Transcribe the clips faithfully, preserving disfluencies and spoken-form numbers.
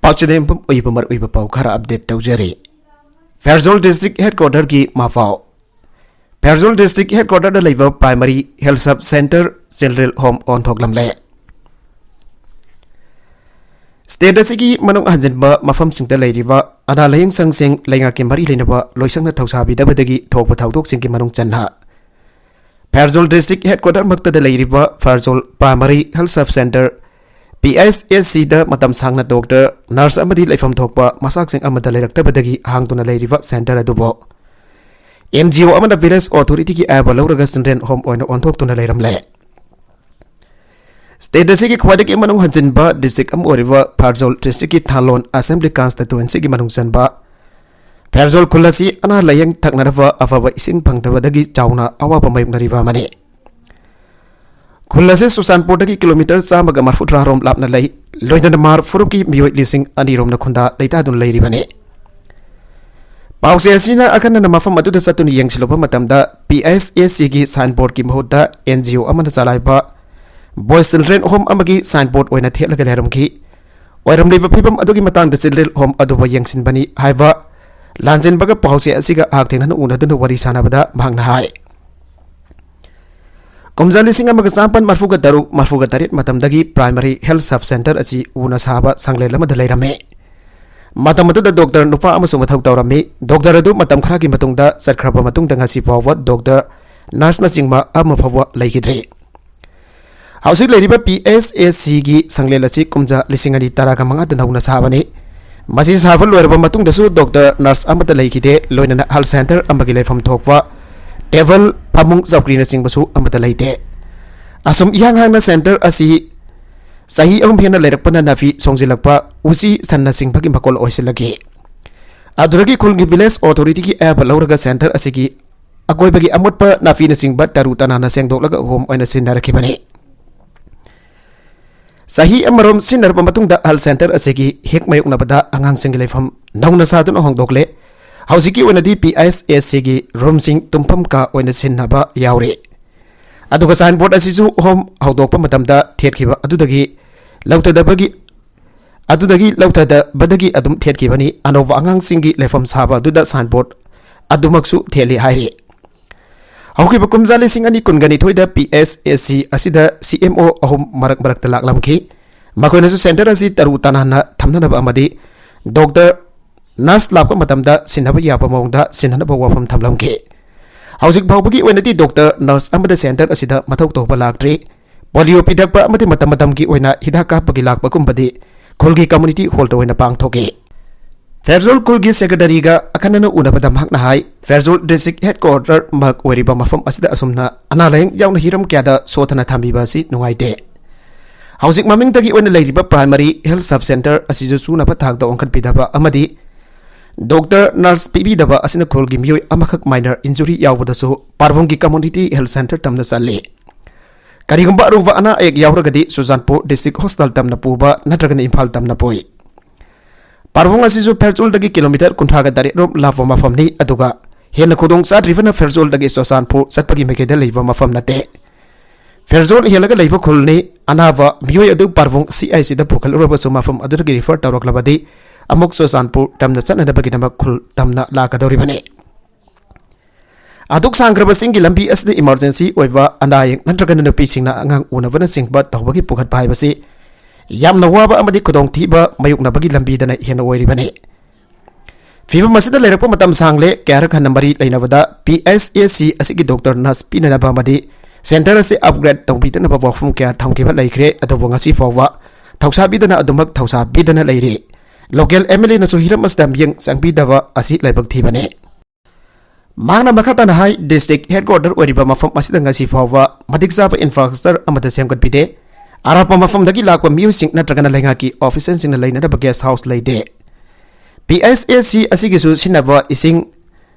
ꯄꯥꯎꯆꯦ ꯌꯨꯝꯐꯝ ꯑꯣꯏꯕ ꯃꯔꯨꯑꯣꯏꯕ ꯄꯥꯎ ꯈꯔ ꯑꯞꯗꯦꯠ ꯇꯧꯖꯔꯤ꯫ ꯐꯦꯔꯖꯣꯜ ꯗꯤꯁꯇ꯭ꯔꯤꯛ ꯍꯦꯗꯀ꯭ꯋꯥꯇꯔꯒꯤ ꯃꯐꯥꯎ꯫ ꯐꯦꯔꯖꯣꯜ ꯗꯤꯁꯇ꯭ꯔꯤꯛ ꯍꯦꯗꯀ꯭ꯋꯥꯇꯔꯗ ꯂꯩꯕ primary health sub centre children home ꯑꯣꯟꯊꯣꯛꯂꯝꯂꯦ꯫ ꯁ꯭ꯇꯦꯠ ꯑꯁꯤꯒꯤ ꯃꯅꯨꯡ ꯍꯟꯖꯤꯟꯕ ꯃꯐꯝꯁꯤꯡꯗ ꯂꯩꯔꯤꯕ ꯑꯅꯥ ꯂꯥꯌꯦꯡ ꯁꯪꯁꯤꯡ ꯂꯩꯉꯥꯛꯀꯤ ꯃꯔꯤ ꯂꯩꯅꯕ ꯂꯣꯏꯁꯪꯅ ꯊꯧꯁꯥꯕꯤꯗꯕꯗꯒꯤ ꯊꯣꯛꯄ ꯊꯧꯗꯣꯛꯁꯤꯡꯒꯤ ꯃꯅꯨꯡ ꯆꯟꯅ ꯐꯦꯔꯖꯣꯜ ꯗꯤꯁꯇ꯭ꯔꯤꯛ ꯍꯦꯗꯀ꯭ꯋꯥꯇꯔꯃꯛꯇꯗ ꯂꯩꯔꯤꯕ Pherzawl primary health sub centre, P H S ꯁꯤꯗ ꯃꯇꯝ ꯁꯥꯡꯅ ꯗꯣꯛꯇꯔ, ꯅꯔꯁ ꯑꯃꯗꯤ ꯂꯩꯐꯝ ꯊꯣꯛꯄ ꯃꯆꯥꯛꯁꯤꯡ ꯑꯃꯠꯇ ꯂꯩꯔꯛꯇꯕꯗꯒꯤ ꯍꯥꯡꯗꯨꯅ ꯂꯩꯔꯤꯕ ꯁꯦꯟꯇꯔ ꯑꯗꯨꯕꯨ ꯑꯦꯟ ꯖꯤ ꯑꯣ ꯑꯃꯅ ꯚꯤꯂꯦꯖ ꯑꯣꯊꯣꯔꯤꯇꯤꯒꯤ ꯑꯌꯥꯕ ꯂꯧꯔꯒ ꯆꯤꯜꯗ꯭ꯔꯦꯟ ꯍꯣꯝ ꯑꯣꯏꯅ ꯑꯣꯟꯊꯣꯛꯇꯨꯅ ꯂꯩꯔꯝꯂꯦ꯫ ꯁ꯭ꯇꯦꯠ ꯑꯁꯤꯒꯤ ꯈ꯭ꯋꯥꯏꯗꯒꯤ ꯃꯅꯨꯡ ꯍꯟꯖꯤꯟꯕ ꯗꯤꯁꯇ꯭ꯔꯤꯛ ꯑꯃ ꯑꯣꯏꯔꯤꯕ ꯐꯦꯔꯖꯣꯜ ꯗꯤꯁꯇ꯭ꯔꯤꯛꯀꯤ ꯊꯥꯂꯣꯟ ꯑꯁꯦꯝꯕ꯭ꯂꯤ ꯀꯟꯁꯇꯤꯇ꯭ꯋꯦꯟꯁꯤꯒꯤ ꯃꯅꯨꯡ ꯆꯟꯕ ꯐꯦꯔꯖꯣꯜ ꯈꯨꯜ ꯑꯁꯤ ꯑꯅꯥ ꯂꯥꯌꯦꯡ ꯊꯛꯅꯅꯕ ꯑꯐꯕ ꯏꯁꯤꯡ ꯐꯪꯗꯕꯗꯒꯤ ꯆꯥꯎꯅ ꯑꯋꯥꯕ ꯃꯥꯌꯣꯛꯅꯔꯤꯕ ꯑꯃꯅꯤ꯫ ꯈꯨꯜ ꯑꯁꯤ ꯆꯨꯔꯆꯥꯟꯄꯨꯔꯗꯒꯤ ꯀꯤꯂꯣꯃꯤꯇꯔ ꯆꯥꯝꯃꯒ ꯃꯔꯐꯨꯇꯔꯥ ꯔꯣꯝ ꯂꯥꯞꯅ ꯂꯩ꯫ ꯂꯣꯏꯅꯅ ꯃꯥꯔ ꯐꯨꯔꯨꯞꯀꯤ ꯃꯤꯑꯣꯏ ꯂꯤꯁꯤꯡ ꯑꯅꯤ ꯔꯣꯝꯅ ꯈꯨꯟꯗꯥ ꯂꯩꯇꯥꯗꯨꯅ ꯂꯩꯔꯤꯕꯅꯤ꯫ ꯄꯥꯎꯆꯦ ꯑꯁꯤꯅ ꯑꯈꯟꯅꯅ ꯃꯐꯝ ꯑꯗꯨꯗ ꯆꯠꯇꯨꯅ ꯌꯦꯡꯁꯤꯜꯂꯨꯕ ꯃꯇꯝꯗ, ꯄꯤ ꯑꯩꯆ ꯑꯦꯁ ꯁꯤꯒꯤ ꯁꯥꯏꯟꯕꯣꯔꯗꯀꯤ ꯃꯍꯨꯠꯇ ꯑꯦꯟ ꯖꯤ ꯑꯣ ꯑꯃꯅ ꯆꯂꯥꯏꯕ ꯕꯣꯏꯁ ꯆꯤꯜꯗ꯭ꯔꯦꯟ ꯍꯣꯝ ꯑꯃꯒꯤ ꯁꯥꯏꯟꯕꯣꯔꯗ ꯑꯣꯏꯅ ꯊꯦꯠꯂꯒ ꯂꯩꯔꯝꯈꯤ꯫ ꯑꯣꯏꯔꯝꯂꯤꯕ ꯐꯤꯕꯝ ꯑꯗꯨꯒꯤ ꯃꯇꯥꯡꯗ ꯆꯤꯜꯗ꯭ꯔꯦꯟ ꯍꯣꯝ ꯑꯗꯨꯕꯨ ꯌꯦꯡꯁꯤꯟꯕꯅꯤ ꯍꯥꯏꯕ ꯂꯥꯟꯖꯦꯟꯕꯒ ꯄꯥꯎꯆꯦ ꯑꯁꯤꯒ ꯍꯛꯊꯦꯡꯅꯅ ꯎꯅꯗꯨꯅ ꯋꯥꯔꯤ ꯁꯥꯟꯅꯕꯗ ꯃꯍꯥꯛꯅ ꯍꯥꯏ, ꯀꯨꯝꯖꯥ ꯂꯤꯁꯤꯡ ꯑꯃꯒ ꯆꯥꯃꯥꯄꯟ ꯃꯔꯐꯨꯒ ꯇꯔꯨꯛ ꯃꯔꯐꯨꯒ ꯇꯔꯦꯠ ꯃꯇꯝꯗꯒꯤ ꯄ꯭ꯔꯥꯏꯃꯔꯤ ꯍꯦꯜꯊ ꯁꯕ ꯁꯦꯟꯇꯔ ꯑꯁꯤ ꯎꯅ ꯁꯥꯕ ꯁꯪꯂꯦꯟ ꯑꯃꯗ ꯂꯩꯔꯝꯃꯤ꯫ ꯃꯇꯝ ꯑꯗꯨꯗ ꯗꯣꯛꯇꯔ ꯅꯨꯄꯥ ꯑꯃꯁꯨ ꯃꯊꯧ ꯇꯧꯔꯝꯃꯤ꯫ ꯗꯣꯛꯇꯔ ꯑꯗꯨ ꯃꯇꯝ ꯈꯔꯒꯤ ꯃꯇꯨꯡꯗ ꯆꯠꯈ꯭ꯔꯕ ꯃꯇꯨꯡꯗ ꯉꯁꯤ ꯐꯥꯎꯕ ꯗꯣꯛꯇꯔ, ꯅꯔꯁꯅꯆꯤꯡꯕ ꯑꯃ ꯐꯥꯎꯕ ꯂꯩꯈꯤꯗ꯭ꯔꯤ꯫ ꯍꯧꯖꯤꯛ ꯂꯩꯔꯤꯕ ꯄꯤ ꯑꯩꯆ ꯑꯦꯁ ꯁꯤꯒꯤ ꯁꯪꯂꯦꯟ ꯑꯁꯤ ꯀꯨꯝꯖꯥ ꯂꯤꯁꯤꯡ ꯑꯅꯤ ꯇꯔꯥꯒ ꯃꯉꯥꯗ ꯅꯧꯅ ꯁꯥꯕꯅꯤ꯫ ꯃꯁꯤ ꯁꯥꯕ ꯂꯣꯏꯔꯕ ꯃꯇꯨꯡꯗꯁꯨ ꯗꯣꯛꯇꯔ, ꯅꯔꯁ ꯑꯃꯠꯇ ꯂꯩꯈꯤꯗꯦ, ꯂꯣꯏꯅꯅ ꯍꯦꯜꯊ ꯁꯦꯟꯇꯔ ꯑꯃꯒꯤ ꯂꯩꯐꯝ ꯊꯣꯛꯄ ꯇꯦꯕꯜ, ꯐꯃꯨꯡ, ꯆꯧꯀ꯭ꯔꯤꯅꯆꯤꯡꯕꯁꯨ ꯑꯃꯠꯇ ꯂꯩꯇꯦ꯫ ꯑꯁꯨꯝ ꯏꯍꯥꯡ ꯍꯥꯡꯅ ꯁꯦꯟꯇꯔ ꯑꯁꯤ ꯆꯍꯤ ꯑꯍꯨꯝ ꯍꯦꯟꯅ ꯂꯩꯔꯛꯄꯅ ꯅꯥꯄꯤ ꯁꯣꯡꯖꯤꯜꯂꯛꯄ, ꯎꯆꯤ ꯁꯟꯅꯆꯤꯡꯕꯒꯤ ꯃꯀꯣꯜ ꯑꯣꯏꯁꯤꯜꯂꯛꯈꯤ꯫ ꯑꯗꯨꯗꯒꯤ ꯈꯨꯜꯒꯤ ꯚꯤꯂꯦꯖ ꯑꯣꯊꯣꯔꯤꯇꯤꯒꯤ ꯑꯌꯥꯕ ꯂꯧꯔꯒ ꯁꯦꯟꯇꯔ ꯑꯁꯤꯒꯤ ꯑꯀꯣꯏꯕꯒꯤ ꯑꯃꯣꯠꯄ ꯅꯥꯄꯤꯅꯆꯤꯡꯕ ꯇꯔꯨ ꯇꯅꯥꯟꯅ ꯁꯦꯡꯗꯣꯛꯂꯒ ꯍꯣꯝ ꯑꯣꯏꯅ ꯁꯤꯖꯤꯟꯅꯔꯛꯈꯤꯕꯅꯤ꯫ ꯆꯍꯤ ꯑꯃꯔꯣꯝ ꯁꯤꯖꯤꯟꯅꯔꯕ ꯃꯇꯨꯡꯗ ꯍꯦꯜꯊ ꯁꯦꯟꯇꯔ ꯑꯁꯤꯒꯤ ꯍꯦꯛ ꯃꯥꯌꯣꯛꯅꯕꯗ ꯑꯉꯥꯡꯁꯤꯡꯒꯤ ꯂꯩꯐꯝ ꯅꯧꯅ ꯁꯥꯗꯨꯅ ꯍꯣꯡꯗꯣꯛꯂꯦ꯫ ꯍꯧꯖꯤꯛꯀꯤ ꯑꯣꯏꯅꯗꯤ ꯄꯤ ꯑꯩꯆ ꯑꯦꯁ ꯁꯤꯒꯤ ꯔꯨꯝꯁꯤꯡ ꯇꯨꯝꯐꯝ ꯀꯥ ꯑꯣꯏꯅ ꯁꯤꯖꯤꯟꯅꯕ ꯌꯥꯎꯔꯤ꯫ ꯑꯗꯨꯒ ꯁꯥꯏꯟꯕꯣꯔꯗ ꯑꯁꯤꯁꯨ ꯍꯣꯝ ꯍꯧꯗꯣꯛꯄ ꯃꯇꯝꯗ ꯊꯦꯠꯈꯤꯕ ꯑꯗꯨꯗꯒꯤ ꯂꯧꯊꯗꯕꯒꯤ ꯑꯗꯨꯗꯒꯤ ꯂꯧꯊꯗꯕꯗꯒꯤ ꯑꯗꯨꯝ ꯊꯦꯠꯈꯤꯕꯅꯤ꯫ ꯑꯅꯧꯕ ꯑꯉꯥꯡꯁꯤꯡꯒꯤ ꯂꯩꯐꯝ ꯁꯥꯕ ꯑꯗꯨꯗ ꯁꯥꯏꯟꯕꯣꯔꯗ ꯑꯗꯨꯃꯛꯁꯨ ꯊꯦꯠꯂꯤ ꯍꯥꯏꯔꯤ꯫ ꯍꯧꯈꯤꯕ ꯀꯨꯝꯖꯥ ꯂꯤꯁꯤꯡ ꯑꯅꯤ ꯀꯨꯟꯒ ꯅꯤꯊꯣꯏꯗ ꯄꯤ ꯑꯦꯁ ꯑꯦ ꯁꯤ ꯑꯁꯤꯗ ꯁꯤ ꯑꯦꯝ ꯑꯣ ꯑꯍꯨꯝ ꯃꯔꯛ ꯃꯔꯛꯇ ꯂꯥꯛꯂꯝꯈꯤ꯫ ꯃꯈꯣꯏꯅꯁꯨ ꯁꯦꯟꯇꯔ ꯑꯁꯤ ꯇꯔꯨ ꯇꯅꯥꯟꯅ ꯊꯝꯅꯅꯕ ꯑꯃꯗꯤ ꯗꯣꯛꯇꯔ, ꯅꯔꯁ ꯂꯥꯛꯄ ꯃꯇꯝꯗ ꯁꯤꯟꯅꯕ ꯌꯥꯕ ꯃꯑꯣꯡꯗ ꯁꯤꯟꯅꯅꯕ ꯋꯥꯐꯝ ꯊꯝꯂꯝꯈꯤ꯫ ꯍꯧꯖꯤꯛ ꯐꯥꯎꯕꯒꯤ ꯑꯣꯏꯅꯗꯤ ꯗꯣꯛꯇꯔ, ꯅꯔꯁ ꯑꯃꯗꯤ ꯁꯦꯟꯇꯔ ꯑꯁꯤꯗ ꯃꯊꯧ ꯇꯧꯕ ꯂꯥꯛꯇ꯭ꯔꯤ꯫ ꯄꯣꯂꯤꯑꯣ ꯄꯤꯊꯛꯄ ꯑꯃꯗꯤ ꯃꯇꯝ ꯃꯇꯝꯒꯤ ꯑꯣꯏꯅ ꯍꯤꯗꯥꯛ ꯀꯥꯞꯄꯒꯤ ꯂꯥꯛꯄꯒꯨꯝꯕꯗꯤ ꯈꯨꯜꯒꯤ ꯀꯝꯃ꯭ꯌꯨꯅꯤꯇꯤ ꯍꯣꯜꯗ ꯑꯣꯏꯅ ꯄꯥꯡꯊꯣꯛꯏ꯫ ꯐꯦꯔꯖꯣꯜ ꯈꯨꯜꯒꯤ ꯁꯦꯀ꯭ꯔꯦꯇꯔꯤꯒ ꯑꯈꯟꯅꯅ ꯎꯅꯕꯗ ꯃꯍꯥꯛꯅ ꯍꯥꯏ, ꯐꯦꯔꯖꯣꯜ ꯗꯤꯁꯇ꯭ꯔꯤꯛ ꯍꯦꯗꯀ꯭ꯋꯥꯇꯔ ꯃꯛ ꯑꯣꯏꯔꯤꯕ ꯃꯐꯝ ꯑꯁꯤꯗ ꯑꯁꯨꯝꯅ ꯑꯅꯥ ꯂꯥꯌꯦꯡ ꯌꯥꯎꯅ ꯍꯤꯔꯝ ꯀꯌꯥꯗ ꯁꯣꯠꯊꯅ ꯊꯝꯕꯤꯕ ꯑꯁꯤ ꯅꯨꯡꯉꯥꯏꯇꯦ꯫ ꯍꯧꯖꯤꯛ ꯃꯃꯤꯡꯇꯒꯤ ꯑꯣꯏꯅ ꯂꯩꯔꯤꯕ ꯄ꯭ꯔꯥꯏꯃꯔꯤ ꯍꯦꯜꯊ ꯁꯕ ꯁꯦꯟꯇꯔ ꯑꯁꯤꯁꯨ ꯆꯨꯅꯕ ꯊꯥꯛꯇ ꯋꯥꯡꯈꯠꯄꯤꯗꯕ ꯑꯃꯗꯤ ꯗꯣꯛꯇꯔ, ꯅꯔꯁ ꯄꯤꯕꯤꯗꯕ ꯑꯁꯤꯅ ꯈꯨꯜꯒꯤ ꯃꯤꯑꯣꯏ ꯑꯃꯈꯛ ꯃꯥꯏꯅꯔ ꯏꯟꯖꯨꯔꯤ ꯌꯥꯎꯕꯗꯁꯨ ꯄꯥꯔꯕꯣꯡꯒꯤ ꯀꯝꯃ꯭ꯌꯨꯅꯤꯇꯤ ꯍꯦꯜꯊ ꯁꯦꯟꯇꯔ ꯇꯝꯅ ꯆꯠꯂꯤ꯫ ꯀꯔꯤꯒꯨꯝꯕ ꯑꯔꯨꯕ ꯑꯅꯥ ꯑꯌꯦꯛ ꯌꯥꯎꯔꯒꯗꯤ ꯆꯨꯔꯆꯥꯟꯄꯨꯔ ꯗꯤꯁꯇ꯭ꯔꯤꯛ ꯍꯣꯁꯄꯤꯇꯥꯜ ꯇꯝꯅ ꯄꯨꯕ ꯅꯠꯇ꯭ꯔꯒꯅ ꯏꯝꯐꯥꯜ ꯇꯝꯅ ꯄꯨꯏ꯫ ꯄꯥꯔꯕꯣꯡ ꯑꯁꯤꯁꯨ ꯐꯦꯔꯖꯣꯜꯗꯒꯤ ꯀꯤꯂꯣꯃꯤꯇꯔ ꯀꯨꯟꯊ꯭ꯔꯥꯒ ꯇꯔꯦꯠ ꯔꯣꯝ ꯂꯥꯞꯄ ꯃꯐꯝꯅꯤ, ꯑꯗꯨꯒ ꯍꯦꯟꯅ ꯈꯨꯗꯣꯡ ꯆꯥꯗ꯭ꯔꯤꯕꯅ ꯐꯦꯔꯖꯣꯜꯗꯒꯤ ꯆꯨꯔꯆꯥꯟꯄꯨꯔ ꯆꯠꯄꯒꯤ ꯃꯥꯏꯀꯩꯗ ꯂꯩꯕ ꯃꯐꯝ ꯅꯠꯇꯦ꯫ ꯐꯦꯔꯖꯣꯜ ꯍꯦꯜꯂꯒ ꯂꯩꯕ ꯈꯨꯜꯅꯤ꯫ ꯑꯅꯥꯕ ꯃꯤꯑꯣꯏ ꯑꯗꯨ ꯄꯥꯔꯕꯣꯡ ꯁꯤ ꯑꯥꯏ ꯁꯤꯗ ꯄꯨꯈꯠꯂꯨꯔꯕꯁꯨ ꯃꯐꯝ ꯑꯗꯨꯗꯒꯤ ꯔꯤꯐꯔ ꯇꯧꯔꯛꯂꯕꯗꯤ ꯑꯃꯨꯛ ꯆꯨꯔꯆꯥꯟꯄꯨꯔ ꯇꯝꯅ ꯆꯠꯅꯅꯕꯒꯤꯗꯃꯛ ꯈꯨꯜ ꯇꯝꯅ ꯂꯥꯛꯀꯗꯧꯔꯤꯕꯅꯤ꯫ ꯑꯗꯨꯛ ꯁꯥꯡꯈ꯭ꯔꯕ ꯆꯤꯡꯒꯤ ꯂꯝꯕꯤ ꯑꯁꯤꯗ ꯏꯃꯔꯖꯦꯟꯁꯤ ꯑꯣꯏꯕ ꯑꯅꯥ ꯑꯌꯦꯛ ꯅꯠꯇ꯭ꯔꯒꯅ ꯅꯨꯄꯤꯁꯤꯡꯅ ꯑꯉꯥꯡ ꯎꯅꯕꯅꯆꯤꯡꯕ ꯇꯧꯕꯒꯤ ꯄꯨꯈꯠꯄ ꯍꯥꯏꯕꯁꯤ ꯌꯥꯝꯅ ꯋꯥꯕ ꯑꯃꯗꯤ ꯈꯨꯗꯣꯡꯊꯤꯕ ꯃꯥꯌꯣꯛꯅꯕꯒꯤ ꯂꯝꯕꯤꯗꯅ ꯍꯦꯟꯅ ꯑꯣꯏꯔꯤꯕꯅꯤ꯫ ꯐꯤꯚꯝ ꯑꯁꯤꯗ ꯂꯩꯔꯛꯄ ꯃꯇꯝ ꯁꯥꯡꯂꯦ꯫ ꯀꯌꯥꯔꯛ ꯍꯟꯅ ꯃꯔꯤ ꯂꯩꯅꯕꯗ ꯄꯤ ꯑꯩꯆ ꯑꯦ ꯁꯤ ꯑꯁꯤꯒꯤ ꯗꯣꯛꯇꯔ, ꯅꯔꯁ ꯄꯤꯅꯅꯕ ꯑꯃꯗꯤ ꯁꯦꯟꯇꯔ ꯑꯁꯤ ꯑꯞꯒ꯭ꯔꯦꯗ ꯇꯧꯕꯤꯗꯅꯕ ꯋꯥꯐꯝ ꯀꯌꯥ ꯊꯝꯈꯤꯕ ꯂꯩꯈ꯭ꯔꯦ, ꯑꯗꯨꯕꯨ ꯉꯁꯤ ꯐꯥꯎꯕ ꯊꯧꯁꯥꯕꯤꯗꯅ ꯑꯗꯨꯃꯛ ꯊꯧꯁꯥꯕꯤꯗꯅ ꯂꯩꯔꯤ꯫ ꯂꯣꯀꯦꯜ ꯑꯦꯝ ꯑꯦꯜ ꯑꯦꯅꯁꯨ ꯍꯤꯔꯝ ꯑꯁꯤꯗ ꯃꯤꯠꯌꯦꯡ ꯆꯪꯕꯤꯗꯕ ꯑꯁꯤ ꯂꯥꯏꯕꯛ ꯊꯤꯕꯅꯤ꯫ ꯃꯍꯥꯛꯅ ꯃꯈꯥ ꯇꯥꯅ ꯍꯥꯏ, ꯗꯤꯁꯇ꯭ꯔꯤꯛ ꯍꯦꯗꯀ꯭ꯋꯥꯇꯔ ꯑꯣꯏꯔꯤꯕ ꯃꯐꯝ ꯑꯁꯤꯗ ꯉꯁꯤ ꯐꯥꯎꯕ ꯃꯇꯤꯛ ꯆꯥꯕ ꯏꯟꯐ꯭ꯔꯥꯁ꯭ꯇ꯭ꯔꯛꯆꯔ ꯑꯃꯠꯇ ꯁꯦꯝꯒꯠꯄꯤꯗꯦ꯫ ꯑꯔꯥꯞꯄ ꯃꯐꯝꯗꯒꯤ ꯂꯥꯛꯄ ꯃꯤꯑꯣꯏꯁꯤꯡ ꯅꯠꯇ꯭ꯔꯒꯅ ꯂꯩꯉꯥꯛꯀꯤ ꯑꯣꯐꯤꯁꯤꯌꯦꯜꯁꯤꯡꯅ ꯂꯩꯅꯅꯕ ꯒꯦꯁ ꯍꯥꯎꯁ ꯂꯩꯇꯦ꯫ ꯄꯤ ꯑꯩꯆ ꯑꯦ ꯁꯤ ꯑꯁꯤꯒꯤꯁꯨ ꯁꯤꯖꯤꯟꯅꯕ ꯏꯁꯤꯡ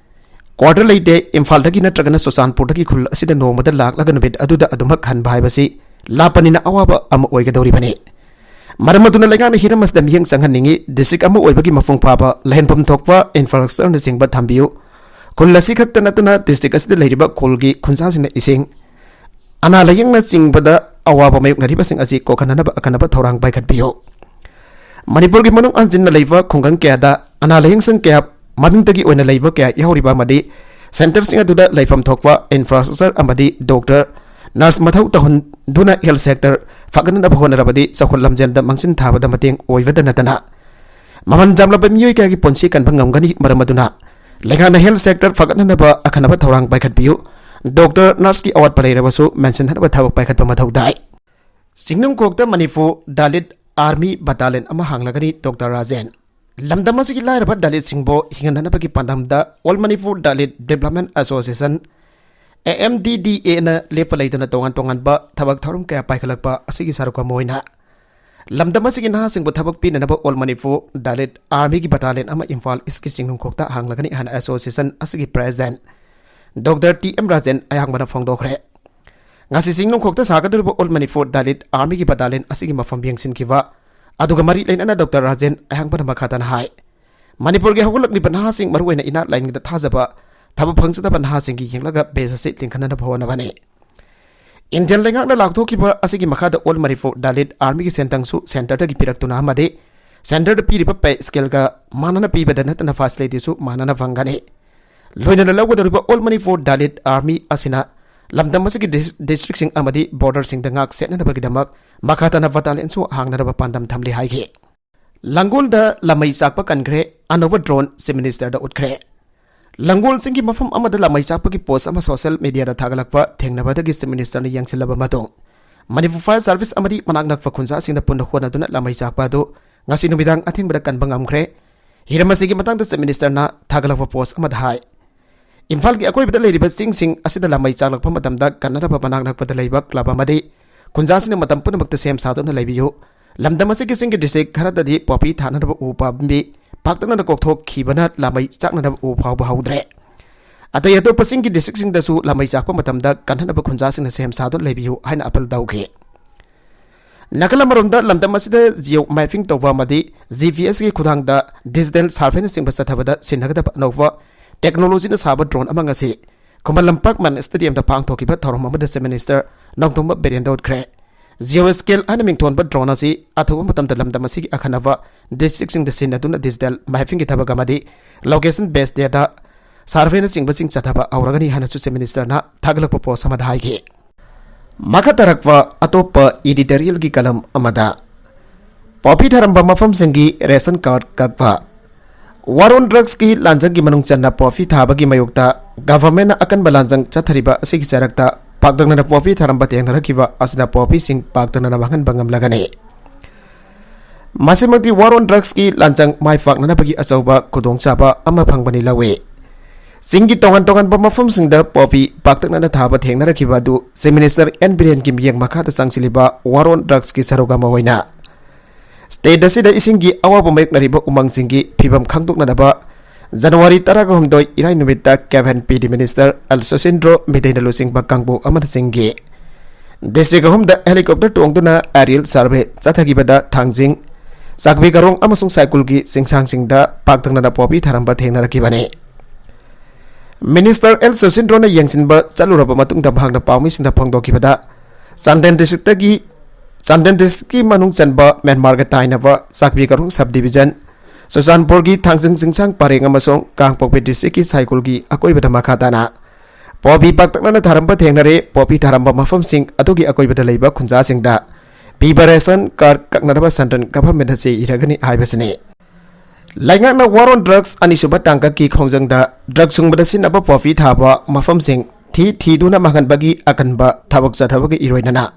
ꯀ꯭ꯋꯥꯇꯔ ꯂꯩꯇꯦ꯫ ꯏꯝꯐꯥꯜꯗꯒꯤ ꯅꯠꯇ꯭ꯔꯒꯅ ꯆꯨꯔꯆꯥꯟꯄꯨꯔꯗꯒꯤ ꯈꯨꯜ ꯑꯁꯤꯗ ꯅꯣꯡꯃꯗ ꯂꯥꯛꯂꯒ ꯅꯨꯃꯤꯠ ꯑꯗꯨꯗ ꯑꯗꯨꯃꯛ ꯍꯟꯕ ꯍꯥꯏꯕꯁꯤ ꯂꯥꯞꯄꯅꯤꯅ ꯑꯋꯥꯕ ꯑꯃ ꯑꯣꯏꯒꯗꯧꯔꯤꯕꯅꯤ꯫ ꯃꯔꯝ ꯑꯗꯨꯅ ꯂꯩꯉꯥꯛꯅ ꯍꯤꯔꯝ ꯑꯁꯤꯗ ꯃꯤꯠꯌꯦꯡ ꯆꯪꯍꯟꯅꯤꯡꯏ꯫ ꯗꯤꯁꯇ꯭ꯔꯤꯛ ꯑꯃ ꯑꯣꯏꯕꯒꯤ ꯃꯄꯨꯡ ꯐꯥꯕ ꯂꯩꯍꯟꯐꯝ ꯊꯣꯛꯄ ꯏꯟꯐ꯭ꯔꯥꯁ꯭ꯇ꯭ꯔꯛꯆꯔꯅꯆꯤꯡꯕ ꯊꯝꯕꯤꯌꯨ꯫ ꯈꯨꯜ ꯑꯁꯤ ꯈꯛꯇ ꯅꯠꯇꯅ ꯗꯤꯁꯇ꯭ꯔꯤꯛ ꯑꯁꯤꯗ ꯂꯩꯔꯤꯕ ꯈꯨꯜꯒꯤ ꯈꯨꯟꯖꯥꯁꯤꯡꯅ ꯏꯁꯤꯡ, ꯑꯅꯥ ꯂꯥꯌꯦꯡꯅꯆꯤꯡꯕꯗ ꯑꯋꯥꯕ ꯃꯥꯌꯣꯛꯅꯔꯤꯕꯁꯤꯡ ꯑꯁꯤ ꯀꯣꯛꯍꯟꯅꯅꯕ ꯑꯈꯟꯅꯕ ꯊꯧꯔꯥꯡ ꯄꯥꯏꯈꯠꯄꯤꯌꯨ꯫ ꯃꯅꯤꯄꯨꯔꯒꯤ ꯃꯅꯨꯡ ꯍꯟꯖꯤꯟꯅ ꯂꯩꯕ ꯈꯨꯡꯒꯪ ꯀꯌꯥꯗ ꯑꯅꯥ ꯂꯥꯌꯦꯡꯁꯪ ꯀꯌꯥ ꯃꯃꯤꯡꯗꯒꯤ ꯑꯣꯏꯅ ꯂꯩꯕ ꯀꯌꯥ ꯌꯥꯎꯔꯤꯕ ꯑꯃꯗꯤ centreꯁꯤꯡ ꯑꯗꯨꯗ ꯂꯩꯐꯝ ꯊꯣꯛꯄ infrastructure ꯑꯃꯗꯤ doctor, nurse ꯃꯊꯧ ꯇꯧꯍꯟꯗꯨꯅ health sector ꯐꯒꯠꯅꯅꯕ ꯍꯣꯠꯅꯔꯕꯗꯤ ꯆꯥꯎꯈꯠ ꯂꯝꯖꯦꯜꯗ ꯃꯥꯡꯖꯤꯟ ꯊꯥꯕꯗ ꯃꯇꯦꯡ ꯑꯣꯏꯕꯗ ꯅꯠꯇꯅ ꯃꯃꯜ ꯌꯥꯝꯂꯕ ꯃꯤꯑꯣꯏ ꯀꯌꯥꯒꯤ ꯄꯨꯟꯁꯤ ꯀꯟꯕ ꯉꯝꯒꯅꯤ꯫ ꯃꯔꯝ ꯑꯗꯨꯅ ꯂꯩꯉꯥꯛꯅ health sector ꯐꯒꯠꯅꯅꯕ ꯑꯈꯟꯅꯕ ꯊꯧꯔꯥꯡ ꯄꯥꯏꯈꯠꯄꯤꯌꯨ꯫ Doctor, nurseꯀꯤ ꯑꯋꯥꯠꯄ ꯂꯩꯔꯕꯁꯨ ꯃꯦꯟꯁꯤꯟꯅꯅꯕ ꯊꯕꯛ ꯄꯥꯏꯈꯠꯄ ꯃꯊꯧ ꯇꯥꯏ꯫ ꯆꯤꯡꯅꯨꯡꯈꯣꯛꯇ ꯃꯅꯤꯄꯨꯔ ꯗꯂꯤꯠ Army Battalion ꯑꯃ ꯍꯥꯡꯂꯒꯅꯤ꯫ Doctor ꯔꯥꯖꯦꯟ꯫ ꯂꯝꯗꯝ ꯑꯁꯤꯒꯤ ꯂꯥꯏꯔꯕ ꯗꯂꯤꯠꯁꯤꯡꯕꯨ ꯍꯤꯡꯍꯟꯅꯅꯕꯒꯤ ꯄꯥꯟꯗꯝꯗ All Manipur Dalit Development Association, AMDDAꯅ ꯂꯦꯞꯄ ꯂꯩꯇꯅ ꯇꯣꯉꯥꯟ ꯇꯣꯉꯥꯟꯕ ꯊꯕꯛ ꯊꯧꯔꯝ ꯀꯌꯥ ꯄꯥꯏꯈꯠꯂꯛꯄ ꯑꯁꯤꯒꯤ ꯁꯔꯨꯛ ꯑꯃ ꯑꯣꯏꯅ ꯂꯝꯗꯝ ꯑꯁꯤꯒꯤ ꯅꯍꯥꯁꯤꯡꯕꯨ ꯊꯕꯛ ꯄꯤꯅꯅꯕ All Manipur Dalit Armyꯒꯤ battalion ꯑꯃ ꯏꯝꯐꯥꯜ Eastꯀꯤ ꯆꯤꯡꯅꯨꯡꯈꯣꯛꯇ ꯍꯥꯡꯂꯒꯅꯤ ꯍꯥꯏꯅ association ꯑꯁꯤꯒꯤ president Doctor T M Rajen ꯑꯌꯥꯡꯕꯅ ꯐꯣꯡꯗꯣꯛꯈ꯭ꯔꯦ꯫ ꯉꯁꯤ ꯆꯤꯡꯅꯨꯡꯈꯣꯛꯇ ꯁꯥꯒꯗꯧꯔꯤꯕ All Manipur Dalit Armyꯒꯤ battalion ꯑꯁꯤꯒꯤ ꯃꯐꯝ ꯌꯦꯡꯁꯤꯟꯈꯤꯕ ꯑꯗꯨꯒ ꯃꯔꯤ ꯂꯩꯅꯅ Doctor ꯔꯥꯖꯦꯟ ꯑꯌꯥꯡꯕꯅ ꯃꯈꯥ ꯇꯥꯅ ꯍꯥꯏ, ꯃꯅꯤꯄꯨꯔꯒꯤ ꯍꯧꯒꯠꯂꯛꯂꯤꯕ ꯅꯍꯥꯁꯤꯡ, ꯃꯔꯨꯑꯣꯏꯅ ꯏꯅꯥꯠ ꯂꯥꯏꯅꯤꯡꯗ ꯊꯥꯖꯕ, ꯊꯕꯛ ꯐꯪꯖꯗꯕ ꯅꯍꯥꯁꯤꯡꯒꯤ ꯌꯦꯡꯂꯒ base ꯑꯁꯤ ꯂꯤꯡꯈꯠꯅꯅꯕ ꯍꯣꯠꯅꯕꯅꯤ꯫ Indian ꯂꯩꯉꯥꯛꯅ ꯂꯥꯎꯊꯣꯛꯈꯤꯕ ꯑꯁꯤꯒꯤ ꯃꯈꯥꯗ All Manipur Dalit Armyꯒꯤ ꯁꯦꯟꯊꯪꯁꯨ centreꯗꯒꯤ ꯄꯤꯔꯛꯇꯨꯅ ꯑꯃꯗꯤ centreꯗ ꯄꯤꯔꯤꯕ pay scaleꯒ ꯃꯥꯟꯅꯅ ꯄꯤꯕꯗ ꯅꯠꯇꯅ facilityꯁꯨ ꯃꯥꯟꯅꯅ ꯐꯪꯒꯅꯤ꯫ ꯂꯣꯏꯅꯅ ꯂꯧꯒꯗꯧꯔꯤꯕ All Manipur Dalit Army ꯑꯁꯤꯅ ꯂꯝꯗꯝ ꯑꯁꯤꯒꯤ dis-, districtꯁꯤꯡ ꯑꯃꯗꯤ borderꯁꯤꯡꯗ ꯉꯥꯛ ꯁꯦꯠꯅꯅꯕꯒꯤꯗꯃꯛ ꯃꯈꯥ ꯇꯥꯅ battalionꯁꯨ ꯍꯥꯡꯅꯅꯕ ꯄꯥꯟꯗꯝ ꯊꯝꯂꯤ ꯍꯥꯏꯈꯤ꯫ ꯂꯥꯡꯒꯣꯜꯗ ꯂꯥꯃꯩ ꯆꯥꯛꯄ ꯀꯟꯈ꯭ꯔꯦ, ꯑꯅꯧꯕ drone Chief Ministerꯗ ꯎꯠꯈ꯭ꯔꯦ꯫ ꯂꯥꯡꯒꯣꯜ ꯆꯤꯡꯒꯤ ꯃꯐꯝ ꯑꯃꯗ ꯂꯥꯃꯩ ꯆꯥꯛꯄꯒꯤ post ꯑꯃ social mediaꯗ ꯊꯥꯒꯠꯂꯛꯄ ꯊꯦꯡꯅꯕꯗꯒꯤ Chief Ministerꯅ ꯌꯦꯡꯁꯤꯜꯂꯕ ꯃꯇꯨꯡ, ꯃꯅꯤꯄꯨꯔ Fire Service ꯑꯃꯗꯤ ꯃꯅꯥꯛ ꯅꯛꯄ ꯈꯨꯟꯖꯥꯁꯤꯡꯅ ꯄꯨꯟꯅ ꯍꯣꯠꯅꯗꯨꯅ ꯂꯥꯃꯩ ꯆꯥꯛꯄ ꯑꯗꯨ ꯉꯁꯤ ꯅꯨꯃꯤꯗꯥꯡ ꯑꯊꯦꯡꯕꯗ ꯀꯟꯕ ꯉꯝꯈ꯭ꯔꯦ꯫ ꯍꯤꯔꯝ ꯑꯁꯤꯒꯤ ꯃꯇꯥꯡꯗ Chief Ministerꯅ ꯊꯥꯒꯠꯂꯛꯄ post ꯑꯃꯗ ꯍꯥꯏ, ꯏꯝꯐꯥꯜꯒꯤ ꯑꯀꯣꯏꯕꯗ ꯂꯩꯔꯤꯕ ꯆꯤꯡꯁꯤꯡ ꯑꯁꯤꯗ ꯂꯥꯃꯩ ꯆꯥꯛꯂꯛꯄ ꯃꯇꯝꯗ ꯀꯟꯅꯅꯕ ꯃꯅꯥꯛ ꯅꯛꯄꯗ ꯂꯩꯕ club ꯑꯃꯗꯤ ꯈꯨꯟꯖꯥꯁꯤꯡꯅ ꯃꯇꯝ ꯄꯨꯝꯅꯃꯛꯇ ꯁꯦꯝ ꯁꯥꯗꯨꯅ ꯂꯩꯕꯤꯌꯨ꯫ ꯂꯝꯗꯝ ꯑꯁꯤꯒꯤ ꯆꯤꯡꯒꯤ district ꯈꯔꯗꯗꯤ ꯄꯣꯄꯤ ꯊꯥꯅꯅꯕ ꯎ ꯄꯥꯝꯕꯤ ꯄꯥꯛꯇꯛꯅꯅ ꯀꯣꯛꯊꯣꯛꯈꯤꯕꯅ ꯂꯥꯃꯩ ꯆꯥꯛꯅꯅꯕ ꯎ ꯐꯥꯎꯕ ꯍꯧꯗ꯭ꯔꯦ꯫ ꯑꯇꯩ ꯑꯇꯣꯞꯄ ꯆꯤꯡꯒꯤ districtꯁꯤꯡꯗꯁꯨ ꯂꯥꯃꯩ ꯆꯥꯛꯄ ꯃꯇꯝꯗ ꯀꯟꯅꯅꯕ ꯈꯨꯟꯖꯥꯁꯤꯡꯅ ꯁꯦꯝ ꯁꯥꯗꯨꯅ ꯂꯩꯕꯤꯌꯨ ꯍꯥꯏꯅ appeal ꯇꯧꯈꯤ꯫ ꯅꯥꯀꯜ ꯑꯃꯔꯣꯝꯗ ꯂꯝꯗꯝ ꯑꯁꯤꯗ geo mapping ꯇꯧꯕ ꯑꯃꯗꯤ GPSꯀꯤ ꯈꯨꯠꯊꯥꯡꯗ digital surveyꯅꯆꯤꯡꯕ ꯆꯠꯊꯕꯗ ꯁꯤꯖꯤꯟꯅꯒꯗꯕ ꯑꯅꯧꯕ technologyꯅ ꯁꯥꯕ drone ꯑꯃ ꯉꯁꯤ ꯈꯨꯃꯟ ꯂꯝꯄꯥꯛ ꯃꯟ stadiumꯗ ꯄꯥꯡꯊꯣꯛꯈꯤꯕ ꯊꯧꯔꯝ ꯑꯃꯗ Chief Minister ꯅꯣꯡꯊꯣꯝꯕꯝ ꯕꯤꯔꯦꯟꯗ ꯎꯠꯈ꯭ꯔꯦ꯫ Geoscale ꯍꯥꯏꯅ ꯃꯤꯡꯊꯣꯟꯕ drone ꯑꯁꯤ ꯑꯊꯨꯕ ꯃꯇꯝꯗ ꯂꯝꯗꯝ ꯑꯁꯤꯒꯤ ꯑꯈꯟꯅꯕ districtꯁꯤꯡꯗ ꯁꯤꯟꯅꯗꯨꯅ digital mappingꯒꯤ ꯊꯕꯛ ꯑꯃꯗꯤ location based data surveyꯅꯆꯤꯡꯕꯁꯤꯡ ꯆꯠꯊꯕ ꯍꯧꯔꯒꯅꯤ ꯍꯥꯏꯅꯁꯨ Chief Ministerꯅ ꯊꯥꯒꯠꯂꯛꯄ post ꯑꯃꯗ ꯍꯥꯏꯈꯤ꯫ ꯃꯈꯥ ꯇꯥꯔꯛꯄ ꯑꯇꯣꯞꯄ editorialꯒꯤ column ꯑꯃꯗ ꯄꯣꯄꯤ ꯊꯥꯔꯝꯕ ꯃꯐꯝꯁꯤꯡꯒꯤ ration card ꯀꯛꯄ꯫ War on Drugsꯀꯤ ꯂꯥꯟꯖꯪꯒꯤ ꯃꯅꯨꯡ ꯆꯟꯅ ꯄꯣꯄꯤ ꯊꯥꯕꯒꯤ ꯃꯥꯌꯣꯛꯇ governmentꯅ ꯑꯀꯟꯕ ꯂꯥꯟꯖꯪ ꯆꯠꯊꯔꯤꯕ ꯑꯁꯤꯒꯤ ꯆꯔꯛꯇ ꯄꯥꯛꯇꯛꯅꯅ ꯄꯣꯄꯤ ꯊꯥꯔꯝꯕ ꯊꯦꯡꯅꯔꯛꯈꯤꯕ ꯑꯁꯤꯅ ꯄꯣꯄꯤꯁꯤꯡ ꯄꯥꯛꯇꯛꯅꯅ ꯃꯥꯡꯍꯟꯕ ꯉꯝꯂꯒꯅꯤ꯫ ꯃꯁꯤꯃꯛꯇꯤ War on Drugsꯀꯤ ꯂꯥꯟꯖꯪ ꯃꯥꯏ ꯄꯥꯛꯅꯅꯕꯒꯤ ꯑꯆꯧꯕ ꯈꯨꯗꯣꯡꯆꯥꯕ ꯑꯃ ꯐꯪꯕꯅꯤ ꯂꯧꯏ꯫ ꯆꯤꯡꯒꯤ ꯇꯣꯉꯥꯟ ꯇꯣꯉꯥꯟꯕ ꯃꯐꯝꯁꯤꯡꯗ ꯄꯣꯄꯤ ꯄꯥꯛꯇꯛꯅꯅ ꯊꯥꯕ ꯊꯦꯡꯅꯔꯛꯈꯤꯕ ꯑꯗꯨ Chief Minister ꯑꯦꯟ ꯕꯤꯔꯦꯟꯒꯤ ꯃꯤꯠꯌꯦꯡ ꯃꯈꯥꯗ ꯆꯪꯁꯤꯜꯂꯤꯕ War on Drugsꯀꯤ ꯁꯔꯨꯛ ꯑꯃ ꯑꯣꯏꯅ state ꯑꯁꯤꯗ ꯏꯁꯤꯡꯒꯤ ꯑꯋꯥꯕ ꯃꯥꯌꯣꯛꯅꯔꯤꯕ ꯎꯃꯪꯁꯤꯡꯒꯤ ꯐꯤꯕꯝ ꯈꯪꯗꯣꯛꯅꯅꯕ January ꯇꯔꯥꯒ ꯍꯨꯝꯗꯣꯏ ꯏꯔꯥꯏ ꯅꯨꯃꯤꯠꯇ cabinet Minister ꯑꯦꯜ ꯁꯨꯁꯤꯟꯗ꯭ꯔꯣ ꯃꯤꯗꯩꯅ ꯂꯨꯆꯤꯡꯕ ꯀꯥꯡꯕꯨ ꯑꯃꯅ ꯆꯤꯡꯒꯤ district ꯑꯍꯨꯝꯗ helicopter ꯇꯣꯡꯗꯨꯅ aerial survey ꯆꯠꯊꯈꯤꯕꯗ ꯊꯥꯡꯖꯤꯡ, ꯆꯥꯛꯄꯤ ꯀꯔꯣꯡ ꯑꯃꯁꯨꯡ ꯁꯥꯏꯀꯨꯜꯒꯤ ꯆꯤꯡꯁꯥꯡꯁꯤꯡꯗ ꯄꯥꯛꯇꯛꯅꯅ ꯄꯣꯄꯤ ꯊꯥꯔꯝꯕ ꯊꯦꯡꯅꯔꯛꯈꯤꯕꯅꯤ꯫ Minister ꯑꯦꯜ ꯁꯨꯁꯤꯟꯗ꯭ꯔꯣꯅ ꯌꯦꯡꯁꯤꯟꯕ ꯆꯠꯂꯨꯔꯕ ꯃꯇꯨꯡꯗ ꯃꯍꯥꯛꯅ ꯄꯥꯎꯃꯤꯁꯤꯡꯗ ꯐꯣꯡꯗꯣꯛꯈꯤꯕꯗ, ꯆꯥꯟꯗꯦꯜ districtꯒꯤ, ꯆꯥꯟꯗꯦꯜ districtꯀꯤ ꯃꯅꯨꯡ ꯆꯟꯕ ꯃ꯭ꯌꯥꯟꯃꯥꯔꯒ ꯇꯥꯏꯅꯕ ꯆꯥꯛꯄꯤ ꯀꯔꯣꯡ sub division, ꯆꯨꯔꯆꯥꯟꯄꯨꯔꯒꯤ ꯊꯥꯡꯖꯤꯡ ꯆꯤꯡꯁꯥꯡ ꯄꯔꯦꯡ ꯑꯃꯁꯨꯡ ꯀꯥꯡꯄꯣꯛꯄꯤ districtꯀꯤ ꯁꯥꯏꯀꯨꯜꯒꯤ ꯑꯀꯣꯏꯕꯗ ꯃꯈꯥ ꯇꯥꯅ ꯄꯣꯄꯤ ꯄꯥꯛꯇꯛꯅꯅ ꯊꯥꯔꯝꯕ ꯊꯦꯡꯅꯔꯦ꯫ ꯄꯣꯄꯤ ꯊꯥꯔꯝꯕ ꯃꯐꯝꯁꯤꯡ ꯑꯗꯨꯒꯤ ꯑꯀꯣꯏꯕꯗ ꯂꯩꯕ ꯈꯨꯟꯖꯥꯁꯤꯡꯗ ꯄꯤꯕ ration card ꯀꯛꯅꯅꯕ central governmentꯅ ꯆꯦ ꯏꯔꯒꯅꯤ ꯍꯥꯏꯕꯁꯤꯅꯤ꯫ ꯂꯩꯉꯥꯛꯅ War on Drugs ꯑꯅꯤꯁꯨꯕ ꯇꯥꯡꯀꯛꯀꯤ ꯈꯣꯡꯖꯪꯗ drug ꯁꯨꯡꯕꯗ ꯁꯤꯖꯤꯟꯅꯕ ꯄꯣꯄꯤ ꯊꯥꯕ ꯃꯐꯝꯁꯤꯡ ꯊꯤ ꯊꯤꯗꯨꯅ ꯃꯥꯡꯍꯟꯕꯒꯤ ꯑꯀꯟꯕ ꯊꯕꯛ ꯆꯠꯊꯕꯒ ꯏꯔꯣꯏꯅꯅ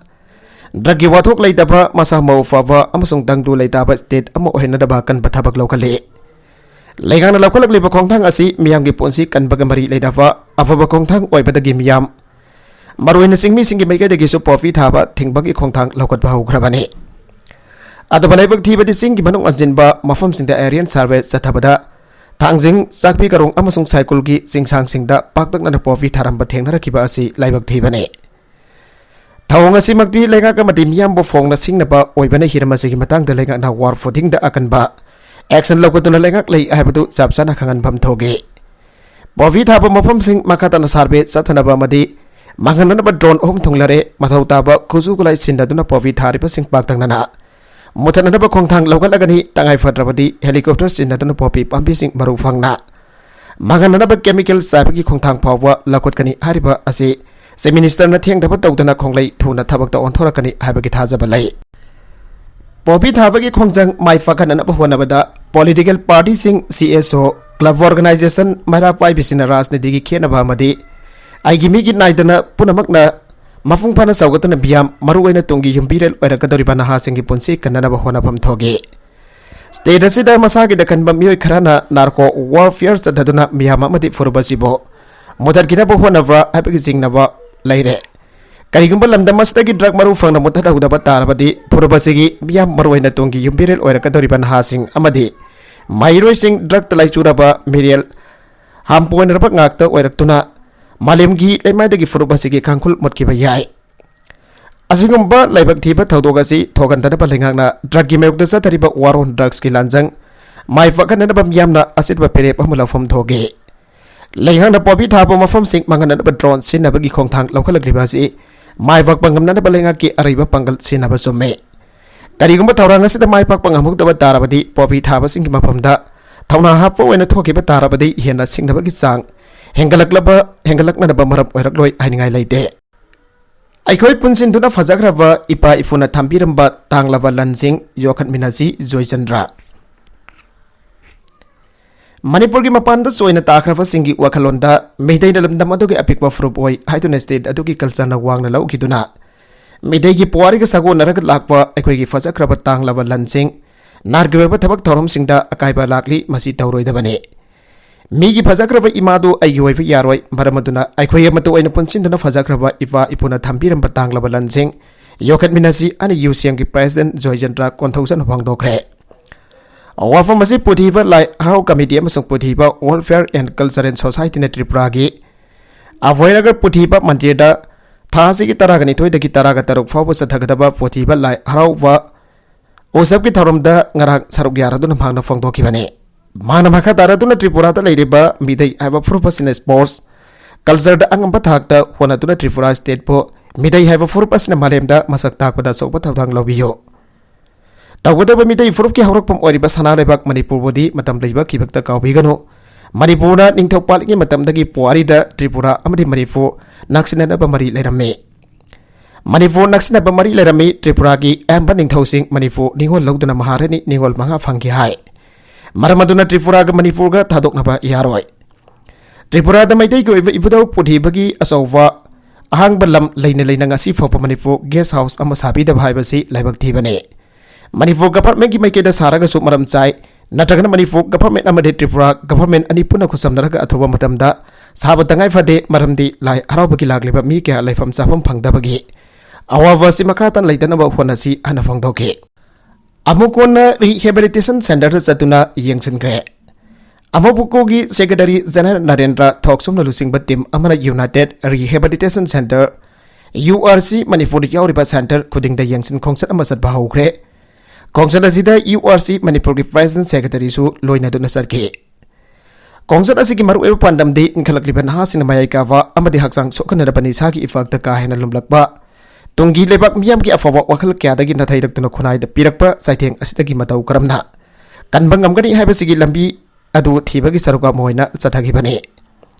drugꯀꯤ ꯋꯥꯊꯣꯛ ꯂꯩꯇꯕ, ꯃꯁꯥ ꯃꯎ ꯐꯕ ꯑꯃꯁꯨꯡ ꯇꯪꯗꯨ ꯂꯩꯇꯥꯕ state ꯑꯃ ꯑꯣꯏꯍꯟꯅꯕ ꯑꯀꯟꯕ ꯊꯕꯛ ꯂꯧꯈꯠꯂꯤ꯫ ꯂꯩꯉꯥꯛꯅ ꯂꯧꯈꯠꯂꯛꯂꯤꯕ ꯈꯣꯡꯊꯥꯡ ꯑꯁꯤ ꯃꯤꯌꯥꯝꯒꯤ ꯄꯨꯟꯁꯤ ꯀꯟꯕꯒ ꯃꯔꯤ ꯂꯩꯅꯕ ꯑꯐꯕ ꯈꯣꯡꯊꯥꯡ ꯑꯣꯏꯕꯗꯒꯤ ꯃꯤꯌꯥꯝ, ꯃꯔꯨꯑꯣꯏꯅ ꯆꯤꯡꯃꯤꯁꯤꯡꯒꯤ ꯃꯥꯏꯀꯩꯗꯒꯤꯁꯨ ꯄꯣꯄꯤ ꯊꯥꯕ ꯊꯤꯡꯕꯒꯤ ꯈꯣꯡꯊꯥꯡ ꯂꯧꯈꯠꯄ ꯍꯧꯈ꯭ꯔꯕꯅꯤ꯫ ꯑꯗꯨꯕꯨ ꯂꯥꯏꯕꯛ ꯊꯤꯕꯗꯤ ꯆꯤꯡꯒꯤ ꯃꯅꯨꯡ ꯍꯟꯖꯤꯟꯕ ꯃꯐꯝꯁꯤꯡꯗ aerial survey ꯆꯠꯊꯕꯗ ꯊꯥꯡꯖꯤꯡ, ꯆꯥꯛꯄꯤ ꯀꯔꯣꯡ ꯑꯃꯁꯨꯡ ꯁꯥꯏꯀꯨꯜꯒꯤ ꯆꯤꯡꯁꯥꯡꯁꯤꯡꯗ ꯄꯥꯛꯇꯛꯅꯅ ꯄꯣꯄꯤ ꯊꯥꯔꯝꯕ ꯊꯦꯡꯅꯔꯛꯈꯤꯕ ꯑꯁꯤ ꯂꯥꯏꯕꯛ ꯊꯤꯕꯅꯤ꯫ ꯊꯧꯑꯣꯡ ꯑꯁꯤꯃꯛꯇꯤ ꯂꯩꯉꯥꯛ ꯑꯃꯗꯤ ꯃꯤꯌꯥꯝꯕꯨ ꯐꯣꯡꯅ ꯁꯤꯡꯅꯕ ꯑꯣꯏꯕꯅ ꯍꯤꯔꯝ ꯑꯁꯤꯒꯤ ꯃꯇꯥꯡꯗ ꯂꯩꯉꯥꯛꯅ ꯋꯥꯔ ꯐꯨꯇꯤꯡꯗ ꯑꯀꯟꯕ action ꯂꯧꯈꯠꯇꯨꯅ ꯂꯩꯉꯥꯛ ꯂꯩ ꯍꯥꯏꯕꯗꯨ ꯆꯞ ꯆꯥꯅ ꯈꯪꯍꯟꯐꯝ ꯊꯣꯛꯏ꯫ ꯄꯣꯄꯤ ꯊꯥꯕ ꯃꯐꯝꯁꯤꯡ ꯃꯈꯥ ꯇꯥꯅ survey ꯆꯠꯊꯅꯕ ꯑꯃꯗꯤ ꯃꯥꯡꯍꯟꯅꯅꯕ drone ꯑꯍꯨꯝ ꯊꯨꯡꯂꯔꯦ꯫ ꯃꯊꯧ ꯇꯥꯕ ꯈꯨꯠꯁꯨ ꯈꯨꯠꯂꯥꯏ ꯁꯤꯟꯅꯗꯨꯅ ꯄꯣꯄꯤ ꯊꯥꯔꯤꯕꯁꯤꯡ ꯄꯥꯛꯇꯛꯅꯅ ꯃꯨꯊꯠꯅꯅꯕ ꯈꯣꯡꯊꯥꯡ ꯂꯧꯈꯠꯂꯒꯅꯤ꯫ ꯇꯉꯥꯏ ꯐꯗ꯭ꯔꯕꯗꯤ helicopter ꯁꯤꯟꯅꯗꯨꯅ ꯄꯣꯄꯤ ꯄꯥꯝꯕꯤꯁꯤꯡ ꯃꯔꯨ ꯐꯪꯅ ꯃꯥꯡꯍꯟꯅꯅꯕ chemical ꯆꯥꯏꯕꯒꯤ ꯈꯣꯡꯊꯥꯡ ꯐꯥꯎꯕ ꯂꯧꯈꯠꯀꯅꯤ ꯍꯥꯏꯔꯤꯕ ꯑꯁꯤ Chief Minister ꯅ ꯊꯦꯡꯊꯕ ꯇꯧꯗꯅ ꯈꯣꯡꯂꯩ ꯊꯨꯅ ꯊꯕꯛꯇ ꯑꯣꯟꯊꯣꯔꯛꯀꯅꯤ ꯍꯥꯏꯕꯒꯤ ꯊꯥꯖꯕ ꯂꯩ꯫ ꯄꯣꯄꯤ ꯊꯥꯕꯒꯤ ꯈꯣꯡꯖꯪ ꯃꯥꯏ ꯄꯥꯛꯍꯟꯅꯅꯕ ꯍꯣꯠꯅꯕꯗ political party ꯁꯤꯡ, C S O, club organization, ꯃꯩꯔꯥ ꯄꯥꯏꯕꯤꯁꯤꯡꯅ ꯔꯥꯖꯅꯤꯇꯤꯒꯤ ꯈꯦꯠꯅꯕ ꯑꯃꯗꯤ ꯑꯩꯒꯤ ꯃꯤꯒꯤ ꯅꯥꯏꯗꯅ ꯄꯨꯝꯅꯃꯛꯅ ꯃꯄꯨꯡ ꯐꯥꯅ ꯆꯥꯎꯈꯠꯇꯨꯅ ꯃꯤꯌꯥꯝ, ꯃꯔꯨꯑꯣꯏꯅ ꯇꯨꯡꯒꯤ ꯌꯨꯝꯕꯤꯔꯦꯜ ꯑꯣꯏꯔꯛꯀꯗꯧꯔꯤꯕ ꯅꯍꯥꯁꯤꯡꯒꯤ ꯄꯨꯟꯁꯤ ꯀꯟꯅꯅꯕ ꯍꯣꯠꯅꯐꯝ ꯊꯣꯛꯏ꯫ State ꯑꯁꯤꯗ ꯃꯁꯥꯒꯤꯗ ꯈꯟꯕ ꯃꯤꯑꯣꯏ ꯈꯔꯅ narco warfare ꯆꯠꯊꯗꯨꯅ ꯃꯤꯌꯥꯝ ꯑꯃꯗꯤ ꯐꯨꯔꯨꯞ ꯑꯁꯤꯕꯨ ꯃꯨꯊꯠꯈꯤꯅꯕ ꯍꯣꯠꯅꯕ꯭ꯔꯥ ꯍꯥꯏꯕꯒꯤ ꯆꯤꯡꯅꯕ ꯂꯩꯔꯦ꯫ ꯀꯔꯤꯒꯨꯝꯕ ꯂꯝꯗꯝ ꯑꯁꯤꯗꯒꯤ drug ꯃꯔꯨ ꯐꯪꯅ ꯃꯨꯠꯊꯠꯍꯧꯗꯕ ꯇꯥꯔꯕꯗꯤ, ꯐꯨꯔꯨꯞ ꯑꯁꯤꯒꯤ ꯃꯤꯌꯥꯝ, ꯃꯔꯨꯑꯣꯏꯅ ꯇꯨꯡꯒꯤ ꯌꯨꯝꯕꯤꯔꯦꯜ ꯑꯣꯏꯔꯛꯀꯗꯧꯔꯤꯕ ꯅꯍꯥꯁꯤꯡ ꯑꯃꯗꯤ ꯃꯍꯩꯔꯣꯏꯁꯤꯡ drug ꯇ ꯂꯥꯏꯆꯨꯔꯕ ꯃꯤꯔꯦꯜ ꯍꯥꯝꯄꯣꯏꯅꯔꯕ ꯉꯥꯛꯇ ꯑꯣꯏꯔꯛꯇꯨꯅ ꯃꯥꯂꯦꯝꯒꯤ ꯂꯩꯃꯥꯏꯗꯒꯤ ꯐꯨꯔꯨꯞ ꯑꯁꯤꯒꯤ ꯀꯥꯡꯈꯨꯜ ꯃꯨꯠꯈꯤꯕ ꯌꯥꯏ꯫ ꯑꯁꯤꯒꯨꯝꯕ ꯂꯥꯏꯕꯛ ꯊꯤꯕ ꯊꯧꯗꯣꯛ ꯑꯁꯤ ꯊꯣꯛꯍꯟꯗꯅꯕ ꯂꯩꯉꯥꯛꯅ drug ꯀꯤ ꯃꯥꯌꯣꯛꯇ ꯆꯠꯊꯔꯤꯕ war on drugs ꯀꯤ ꯂꯥꯟꯖꯪ ꯃꯥꯏ ꯄꯥꯛꯍꯟꯅꯅꯕ ꯃꯤꯌꯥꯝꯅ ꯑꯁꯤꯠꯄ ꯐꯤꯔꯦꯞ ꯑꯃ ꯂꯧꯐꯝ ꯊꯣꯛꯏ꯫ ꯂꯩꯉꯥꯛꯅ ꯄꯣꯄꯤ ꯊꯥꯕ ꯃꯐꯝꯁꯤꯡ ꯃꯥꯡꯍꯟꯅꯅꯕ drone ꯁꯤꯖꯤꯟꯅꯕꯒꯤ ꯈꯣꯡꯊꯥꯡ ꯂꯧꯈꯠꯂꯛꯂꯤꯕ ꯑꯁꯤ ꯃꯥꯏ ꯄꯥꯛꯄ ꯉꯝꯅꯅꯕ ꯂꯩꯉꯥꯛꯀꯤ ꯑꯔꯩꯕ ꯄꯥꯡꯒꯜ ꯁꯤꯖꯤꯟꯅꯕ ꯆꯨꯝꯃꯤ꯫ ꯀꯔꯤꯒꯨꯝꯕ ꯊꯧꯔꯥꯡ ꯑꯁꯤꯗ ꯃꯥꯏ ꯄꯥꯛꯄ ꯉꯝꯍꯧꯗꯕ ꯇꯥꯔꯕꯗꯤ, ꯄꯣꯄꯤ ꯊꯥꯕꯁꯤꯡꯒꯤ ꯃꯐꯝꯗ ꯊꯧꯅꯥ ꯍꯥꯞꯄ ꯑꯣꯏꯅ ꯊꯣꯛꯈꯤꯕ ꯇꯥꯔꯕꯗꯤ, ꯍꯦꯟꯅ ꯁꯤꯡꯅꯕꯒꯤ ꯆꯥꯡ ꯍꯦꯟꯒꯠꯂꯛꯂꯕ, ꯍꯦꯟꯒꯠꯂꯛꯅꯅꯕ ꯃꯔꯝ ꯑꯣꯏꯔꯛꯂꯣꯏ ꯍꯥꯏꯅꯤꯡꯉꯥꯏ ꯂꯩꯇꯦ꯫ ꯑꯩꯈꯣꯏ ꯄꯨꯟꯁꯤꯟꯗꯨꯅ ꯐꯖꯈ꯭ꯔꯕ ꯏꯄꯥ ꯏꯄꯨꯅ ꯊꯝꯕꯤꯔꯝꯕ ꯇꯥꯡꯂꯕ ꯂꯟꯁꯤꯡ ꯌꯣꯛꯈꯠꯃꯤꯟꯅꯁꯤ꯫ ꯖꯣꯏꯆꯟꯗ꯭ꯔ꯫ ꯃꯅꯤꯄꯨꯔꯒꯤ ꯃꯄꯥꯟꯗ ꯆꯣꯏꯅ ꯇꯥꯈ꯭ꯔꯕꯁꯤꯡꯒꯤ ꯋꯥꯈꯜꯂꯣꯟꯗ ꯃꯩꯇꯩꯅ ꯂꯝꯗꯝ ꯑꯗꯨꯒꯤ ꯑꯄꯤꯛꯄ ꯐꯨꯔꯨꯞ ꯑꯣꯏ ꯍꯥꯏꯗꯨꯅ state ꯑꯗꯨꯒꯤ culture ꯅ ꯋꯥꯡꯅ ꯂꯧꯈꯤꯗꯨꯅ ꯃꯩꯇꯩꯒꯤ ꯄꯨꯋꯥꯔꯤꯒ ꯁꯥꯒꯣꯟꯅꯔꯒ ꯂꯥꯛꯄ ꯑꯩꯈꯣꯏꯒꯤ ꯐꯖꯈ꯭ꯔꯕ ꯇꯥꯡꯂꯕ ꯂꯟꯁꯤꯡ ꯅꯥꯠꯀꯤ ꯑꯣꯏꯕ ꯊꯕꯛ ꯊꯧꯔꯝꯁꯤꯡꯗ ꯑꯀꯥꯏꯕ ꯂꯥꯛꯂꯤ꯫ ꯃꯁꯤ ꯇꯧꯔꯣꯏꯗꯕꯅꯤ꯫ ꯃꯤꯒꯤ ꯐꯖꯈ꯭ꯔꯕ ꯏꯃꯥꯗꯨ ꯑꯩꯒꯤ ꯑꯣꯏꯕ ꯌꯥꯔꯣꯏ꯫ ꯃꯔꯝ ꯑꯗꯨꯅ ꯑꯩꯈꯣꯏ ꯑꯃꯠꯇ ꯑꯣꯏꯅ ꯄꯨꯟꯁꯤꯟꯗꯨꯅ ꯐꯖꯈ꯭ꯔꯕ ꯏꯄꯥ ꯏꯄꯨꯅ ꯊꯝꯕꯤꯔꯝꯕ ꯇꯥꯡꯂꯕ ꯂꯟꯁꯤꯡ ꯌꯣꯛꯈꯠꯃꯤꯟꯅꯁꯤ ꯍꯥꯏꯅ U C M ꯒꯤ president ꯖꯣꯏꯆꯟꯗ꯭ꯔ ꯀꯣꯟꯊꯧꯖꯝꯅ ꯐꯣꯡꯗꯣꯛꯈ꯭ꯔꯦ꯫ ꯋꯥꯐꯝ ꯑꯁꯤ ꯄꯨꯊꯤꯕ ꯂꯥꯏ ꯍꯔꯥꯎ ꯀꯃꯤꯇꯤ ꯑꯃꯁꯨꯡ ꯄꯨꯊꯤꯕ Welfare and Cultural Society ꯅ ꯇ꯭ꯔꯤꯄꯨꯔꯥꯒꯤ ꯑꯚꯣꯏꯅꯒꯔ ꯄꯨꯊꯤꯕ ꯃꯟꯗꯤꯔꯗ ꯊꯥ ꯑꯁꯤꯒꯤ ꯇꯔꯥꯒ ꯅꯤꯊꯣꯏꯗꯒꯤ ꯇꯔꯥꯒ ꯇꯔꯨꯛ ꯐꯥꯎꯕ ꯆꯠꯊꯒꯗꯕ ꯄꯨꯊꯤꯕ ꯂꯥꯏ ꯍꯔꯥꯎꯕ ꯎꯠꯁꯕꯀꯤ ꯊꯧꯔꯝꯗ ꯉꯔꯥꯡ ꯁꯔꯨꯛ ꯌꯥꯔꯗꯨꯅ ꯃꯍꯥꯛꯅ ꯐꯣꯡꯗꯣꯛꯈꯤꯕꯅꯤ꯫ ꯃꯍꯥꯛꯅ ꯃꯈꯥ ꯇꯥꯔꯗꯨꯅ ꯇ꯭ꯔꯤꯄꯨꯔꯥꯗ ꯂꯩꯔꯤꯕ ꯃꯤꯇꯩ ꯍꯥꯏꯕ ꯐꯨꯔꯨꯞ ꯑꯁꯤꯅ sports, ꯀꯜꯆꯔꯗ ꯑꯉꯝꯕ ꯊꯥꯛꯇ ꯍꯣꯠꯅꯗꯨꯅ ꯇ꯭ꯔꯤꯄꯨꯔꯥ ꯁ꯭ꯇꯦꯠꯄꯨ ꯃꯤꯇꯩ ꯍꯥꯏꯕ ꯐꯨꯔꯨꯞ ꯑꯁꯤꯅ ꯃꯥꯂꯦꯝꯗ ꯃꯁꯛ ꯇꯥꯛꯄꯗ ꯑꯆꯧꯕ ꯊꯧꯗꯥꯡ ꯂꯧꯕꯤꯌꯨ꯫ ꯇꯧꯒꯗꯕ ꯃꯤꯇꯩ ꯐꯨꯔꯨꯞꯀꯤ ꯍꯧꯔꯛꯐꯝ ꯑꯣꯏꯔꯤꯕ ꯁꯅꯥ ꯂꯩꯕꯥꯛ ꯃꯅꯤꯄꯨꯔꯕꯨꯗꯤ ꯃꯇꯝ ꯂꯩꯕ ꯈꯤꯕꯛꯇ ꯀꯥꯎꯕꯤꯒꯅꯨ꯫ ꯃꯅꯤꯄꯨꯔꯅ ꯅꯤꯡꯊꯧ ꯄꯥꯜꯂꯤꯉꯩ ꯃꯇꯝꯗꯒꯤ ꯄꯨꯋꯥꯔꯤꯗ ꯇ꯭ꯔꯤꯄꯨꯔꯥ ꯑꯃꯗꯤ ꯃꯅꯤꯄꯨꯔ ꯅꯛꯁꯤꯟꯅꯅꯕ ꯃꯔꯤ ꯂꯩꯔꯝꯃꯤ꯫ ꯃꯅꯤꯄꯨꯔ ꯅꯛꯁꯤꯟꯅꯕ ꯃꯔꯤ ꯂꯩꯔꯝꯃꯤ꯫ ꯇ꯭ꯔꯤꯄꯨꯔꯥꯒꯤ ꯑꯌꯥꯝꯕ ꯅꯤꯡꯊꯧꯁꯤꯡ ꯃꯅꯤꯄꯨꯔ ꯅꯤꯉꯣꯜ ꯂꯧꯗꯨꯅ ꯃꯍꯥꯔꯥꯅꯤ ꯅꯤꯉꯣꯜ ꯃꯉꯥ ꯐꯪꯈꯤ ꯍꯥꯏ꯫ ꯃꯔꯝ ꯑꯗꯨꯅ ꯇ꯭ꯔꯤꯄꯨꯔꯥꯒ ꯃꯅꯤꯄꯨꯔꯒ ꯊꯥꯗꯣꯛꯅꯕ ꯌꯥꯔꯣꯏ꯫ ꯇ꯭ꯔꯤꯄꯨꯔꯥꯗ ꯃꯩꯇꯩꯒꯤ ꯑꯣꯏꯕ ꯏꯕꯨꯙꯧ ꯄꯨꯊꯤꯕꯒꯤ ꯑꯆꯧꯕ ꯑꯍꯥꯡꯕ ꯂꯝ ꯂꯩꯅ ꯂꯩꯅ ꯉꯁꯤ ꯐꯥꯎꯕ ꯃꯅꯤꯄꯨꯔ ꯒꯦꯁ ꯍꯥꯎꯁ ꯑꯃ ꯁꯥꯕꯤꯗꯕ ꯍꯥꯏꯕꯁꯤ ꯂꯥꯏꯕꯛ ꯊꯤꯕꯅꯤ꯫ ꯃꯅꯤꯄꯨꯔ ꯒꯚꯔꯟꯃꯦꯟꯠꯀꯤ ꯃꯥꯏꯀꯩꯗ ꯁꯥꯔꯒꯁꯨ ꯃꯔꯝ ꯆꯥꯏ, ꯅꯠꯇ꯭ꯔꯒꯅ ꯃꯅꯤꯄꯨꯔ ꯒꯚꯔꯟꯃꯦꯟꯠ ꯑꯃꯗꯤ ꯇ꯭ꯔꯤꯄꯨꯔꯥ ꯒꯚꯔꯟꯃꯦꯟꯠ ꯑꯅꯤ ꯄꯨꯟꯅ ꯈꯨꯠꯁꯝꯅꯔꯒ ꯑꯊꯨꯕ ꯃꯇꯝꯗ ꯁꯥꯕ ꯇꯉꯥꯏ ꯐꯗꯦ, ꯃꯔꯝꯗꯤ ꯂꯥꯏ ꯍꯔꯥꯎꯕꯒꯤ ꯂꯥꯛꯂꯤꯕ ꯃꯤ ꯀꯌꯥ ꯂꯩꯐꯝ ꯆꯥꯐꯝ ꯐꯪꯗꯕꯒꯤ ꯑꯋꯥꯕ ꯑꯁꯤ ꯃꯈꯥ ꯇꯥꯅ ꯂꯩꯇꯅꯕ ꯍꯣꯠꯅꯁꯤ ꯍꯥꯏꯅ ꯐꯣꯡꯗꯣꯛꯈꯤ꯫ ꯑꯃꯨꯛ ꯀꯣꯟꯅ ꯔꯤꯍꯦꯕꯤꯂꯤꯇꯦꯁꯟ ꯁꯦꯟꯇꯔꯗ ꯆꯠꯇꯨꯅ ꯌꯦꯡꯁꯤꯟꯈ꯭ꯔꯦ꯫ ꯑꯃꯨꯛ ꯀꯣꯒꯤ ꯁꯦꯀ꯭ꯔꯦꯇꯔꯤ ꯖꯦꯅꯔꯦꯜ ꯅꯔꯦꯟꯗ꯭ꯔ ꯊꯣꯛꯁꯨꯝꯅ ꯂꯨꯆꯤꯡꯕ ꯇꯤꯝ ꯑꯃꯅ united rehabilitation centre, U R C, ꯃꯅꯤꯄꯨꯔꯗ ꯌꯥꯎꯔꯤꯕ ꯁꯦꯟꯇꯔ ꯈꯨꯗꯤꯡꯗ ꯌꯦꯡꯁꯤꯟ ꯈꯣꯡꯆꯠ ꯑꯃ ꯆꯠꯄ ꯍꯧꯈ꯭ꯔꯦ꯫ ꯈꯣꯡꯆꯠ ꯑꯁꯤꯗ ꯌꯨ ꯑꯥꯔ ꯁꯤ ꯃꯅꯤꯄꯨꯔꯒꯤ ꯄ꯭ꯔꯦꯁꯤꯗꯦꯟꯠ ꯁꯦꯀ꯭ꯔꯦꯇꯔꯤꯁꯨ ꯂꯣꯏꯅꯗꯨꯅ ꯆꯠꯈꯤ꯫ ꯈꯣꯡꯆꯠ ꯑꯁꯤꯒꯤ ꯃꯔꯨꯑꯣꯏꯕ ꯄꯥꯟꯗꯝꯗꯤ ꯏꯟꯈꯠꯂꯛꯂꯤꯕ ꯅꯍꯥꯁꯤꯡꯅ ꯃꯌꯥꯏ ꯀꯥꯕ ꯑꯃꯗꯤ ꯍꯛꯆꯥꯡ ꯁꯣꯛꯍꯟꯅꯔꯕ ꯅꯤꯁꯥꯒꯤ ꯏꯐꯛꯇ ꯀꯥ ꯍꯦꯟꯅ ꯂꯨꯝꯂꯛꯄ, ꯇꯨꯡꯒꯤ ꯂꯩꯕꯥꯛ ꯃꯤꯌꯥꯝꯒꯤ ꯑꯐꯕ ꯋꯥꯈꯜ ꯀꯌꯥꯗꯒꯤ ꯅꯥꯊꯩꯔꯛꯇꯨꯅ ꯈꯨꯟꯅꯥꯏꯗ ꯄꯤꯔꯛꯄ ꯆꯩꯊꯦꯡ ꯑꯁꯤꯗꯒꯤ ꯃꯇꯧ ꯀꯔꯝꯅ ꯀꯟꯕ ꯉꯝꯒꯅꯤ ꯍꯥꯏꯕꯁꯤꯒꯤ ꯂꯝꯕꯤ ꯑꯗꯨ ꯊꯤꯕꯒꯤ ꯁꯔꯨꯛ ꯑꯃ ꯑꯣꯏꯅ ꯆꯠꯊꯈꯤꯕꯅꯤ꯫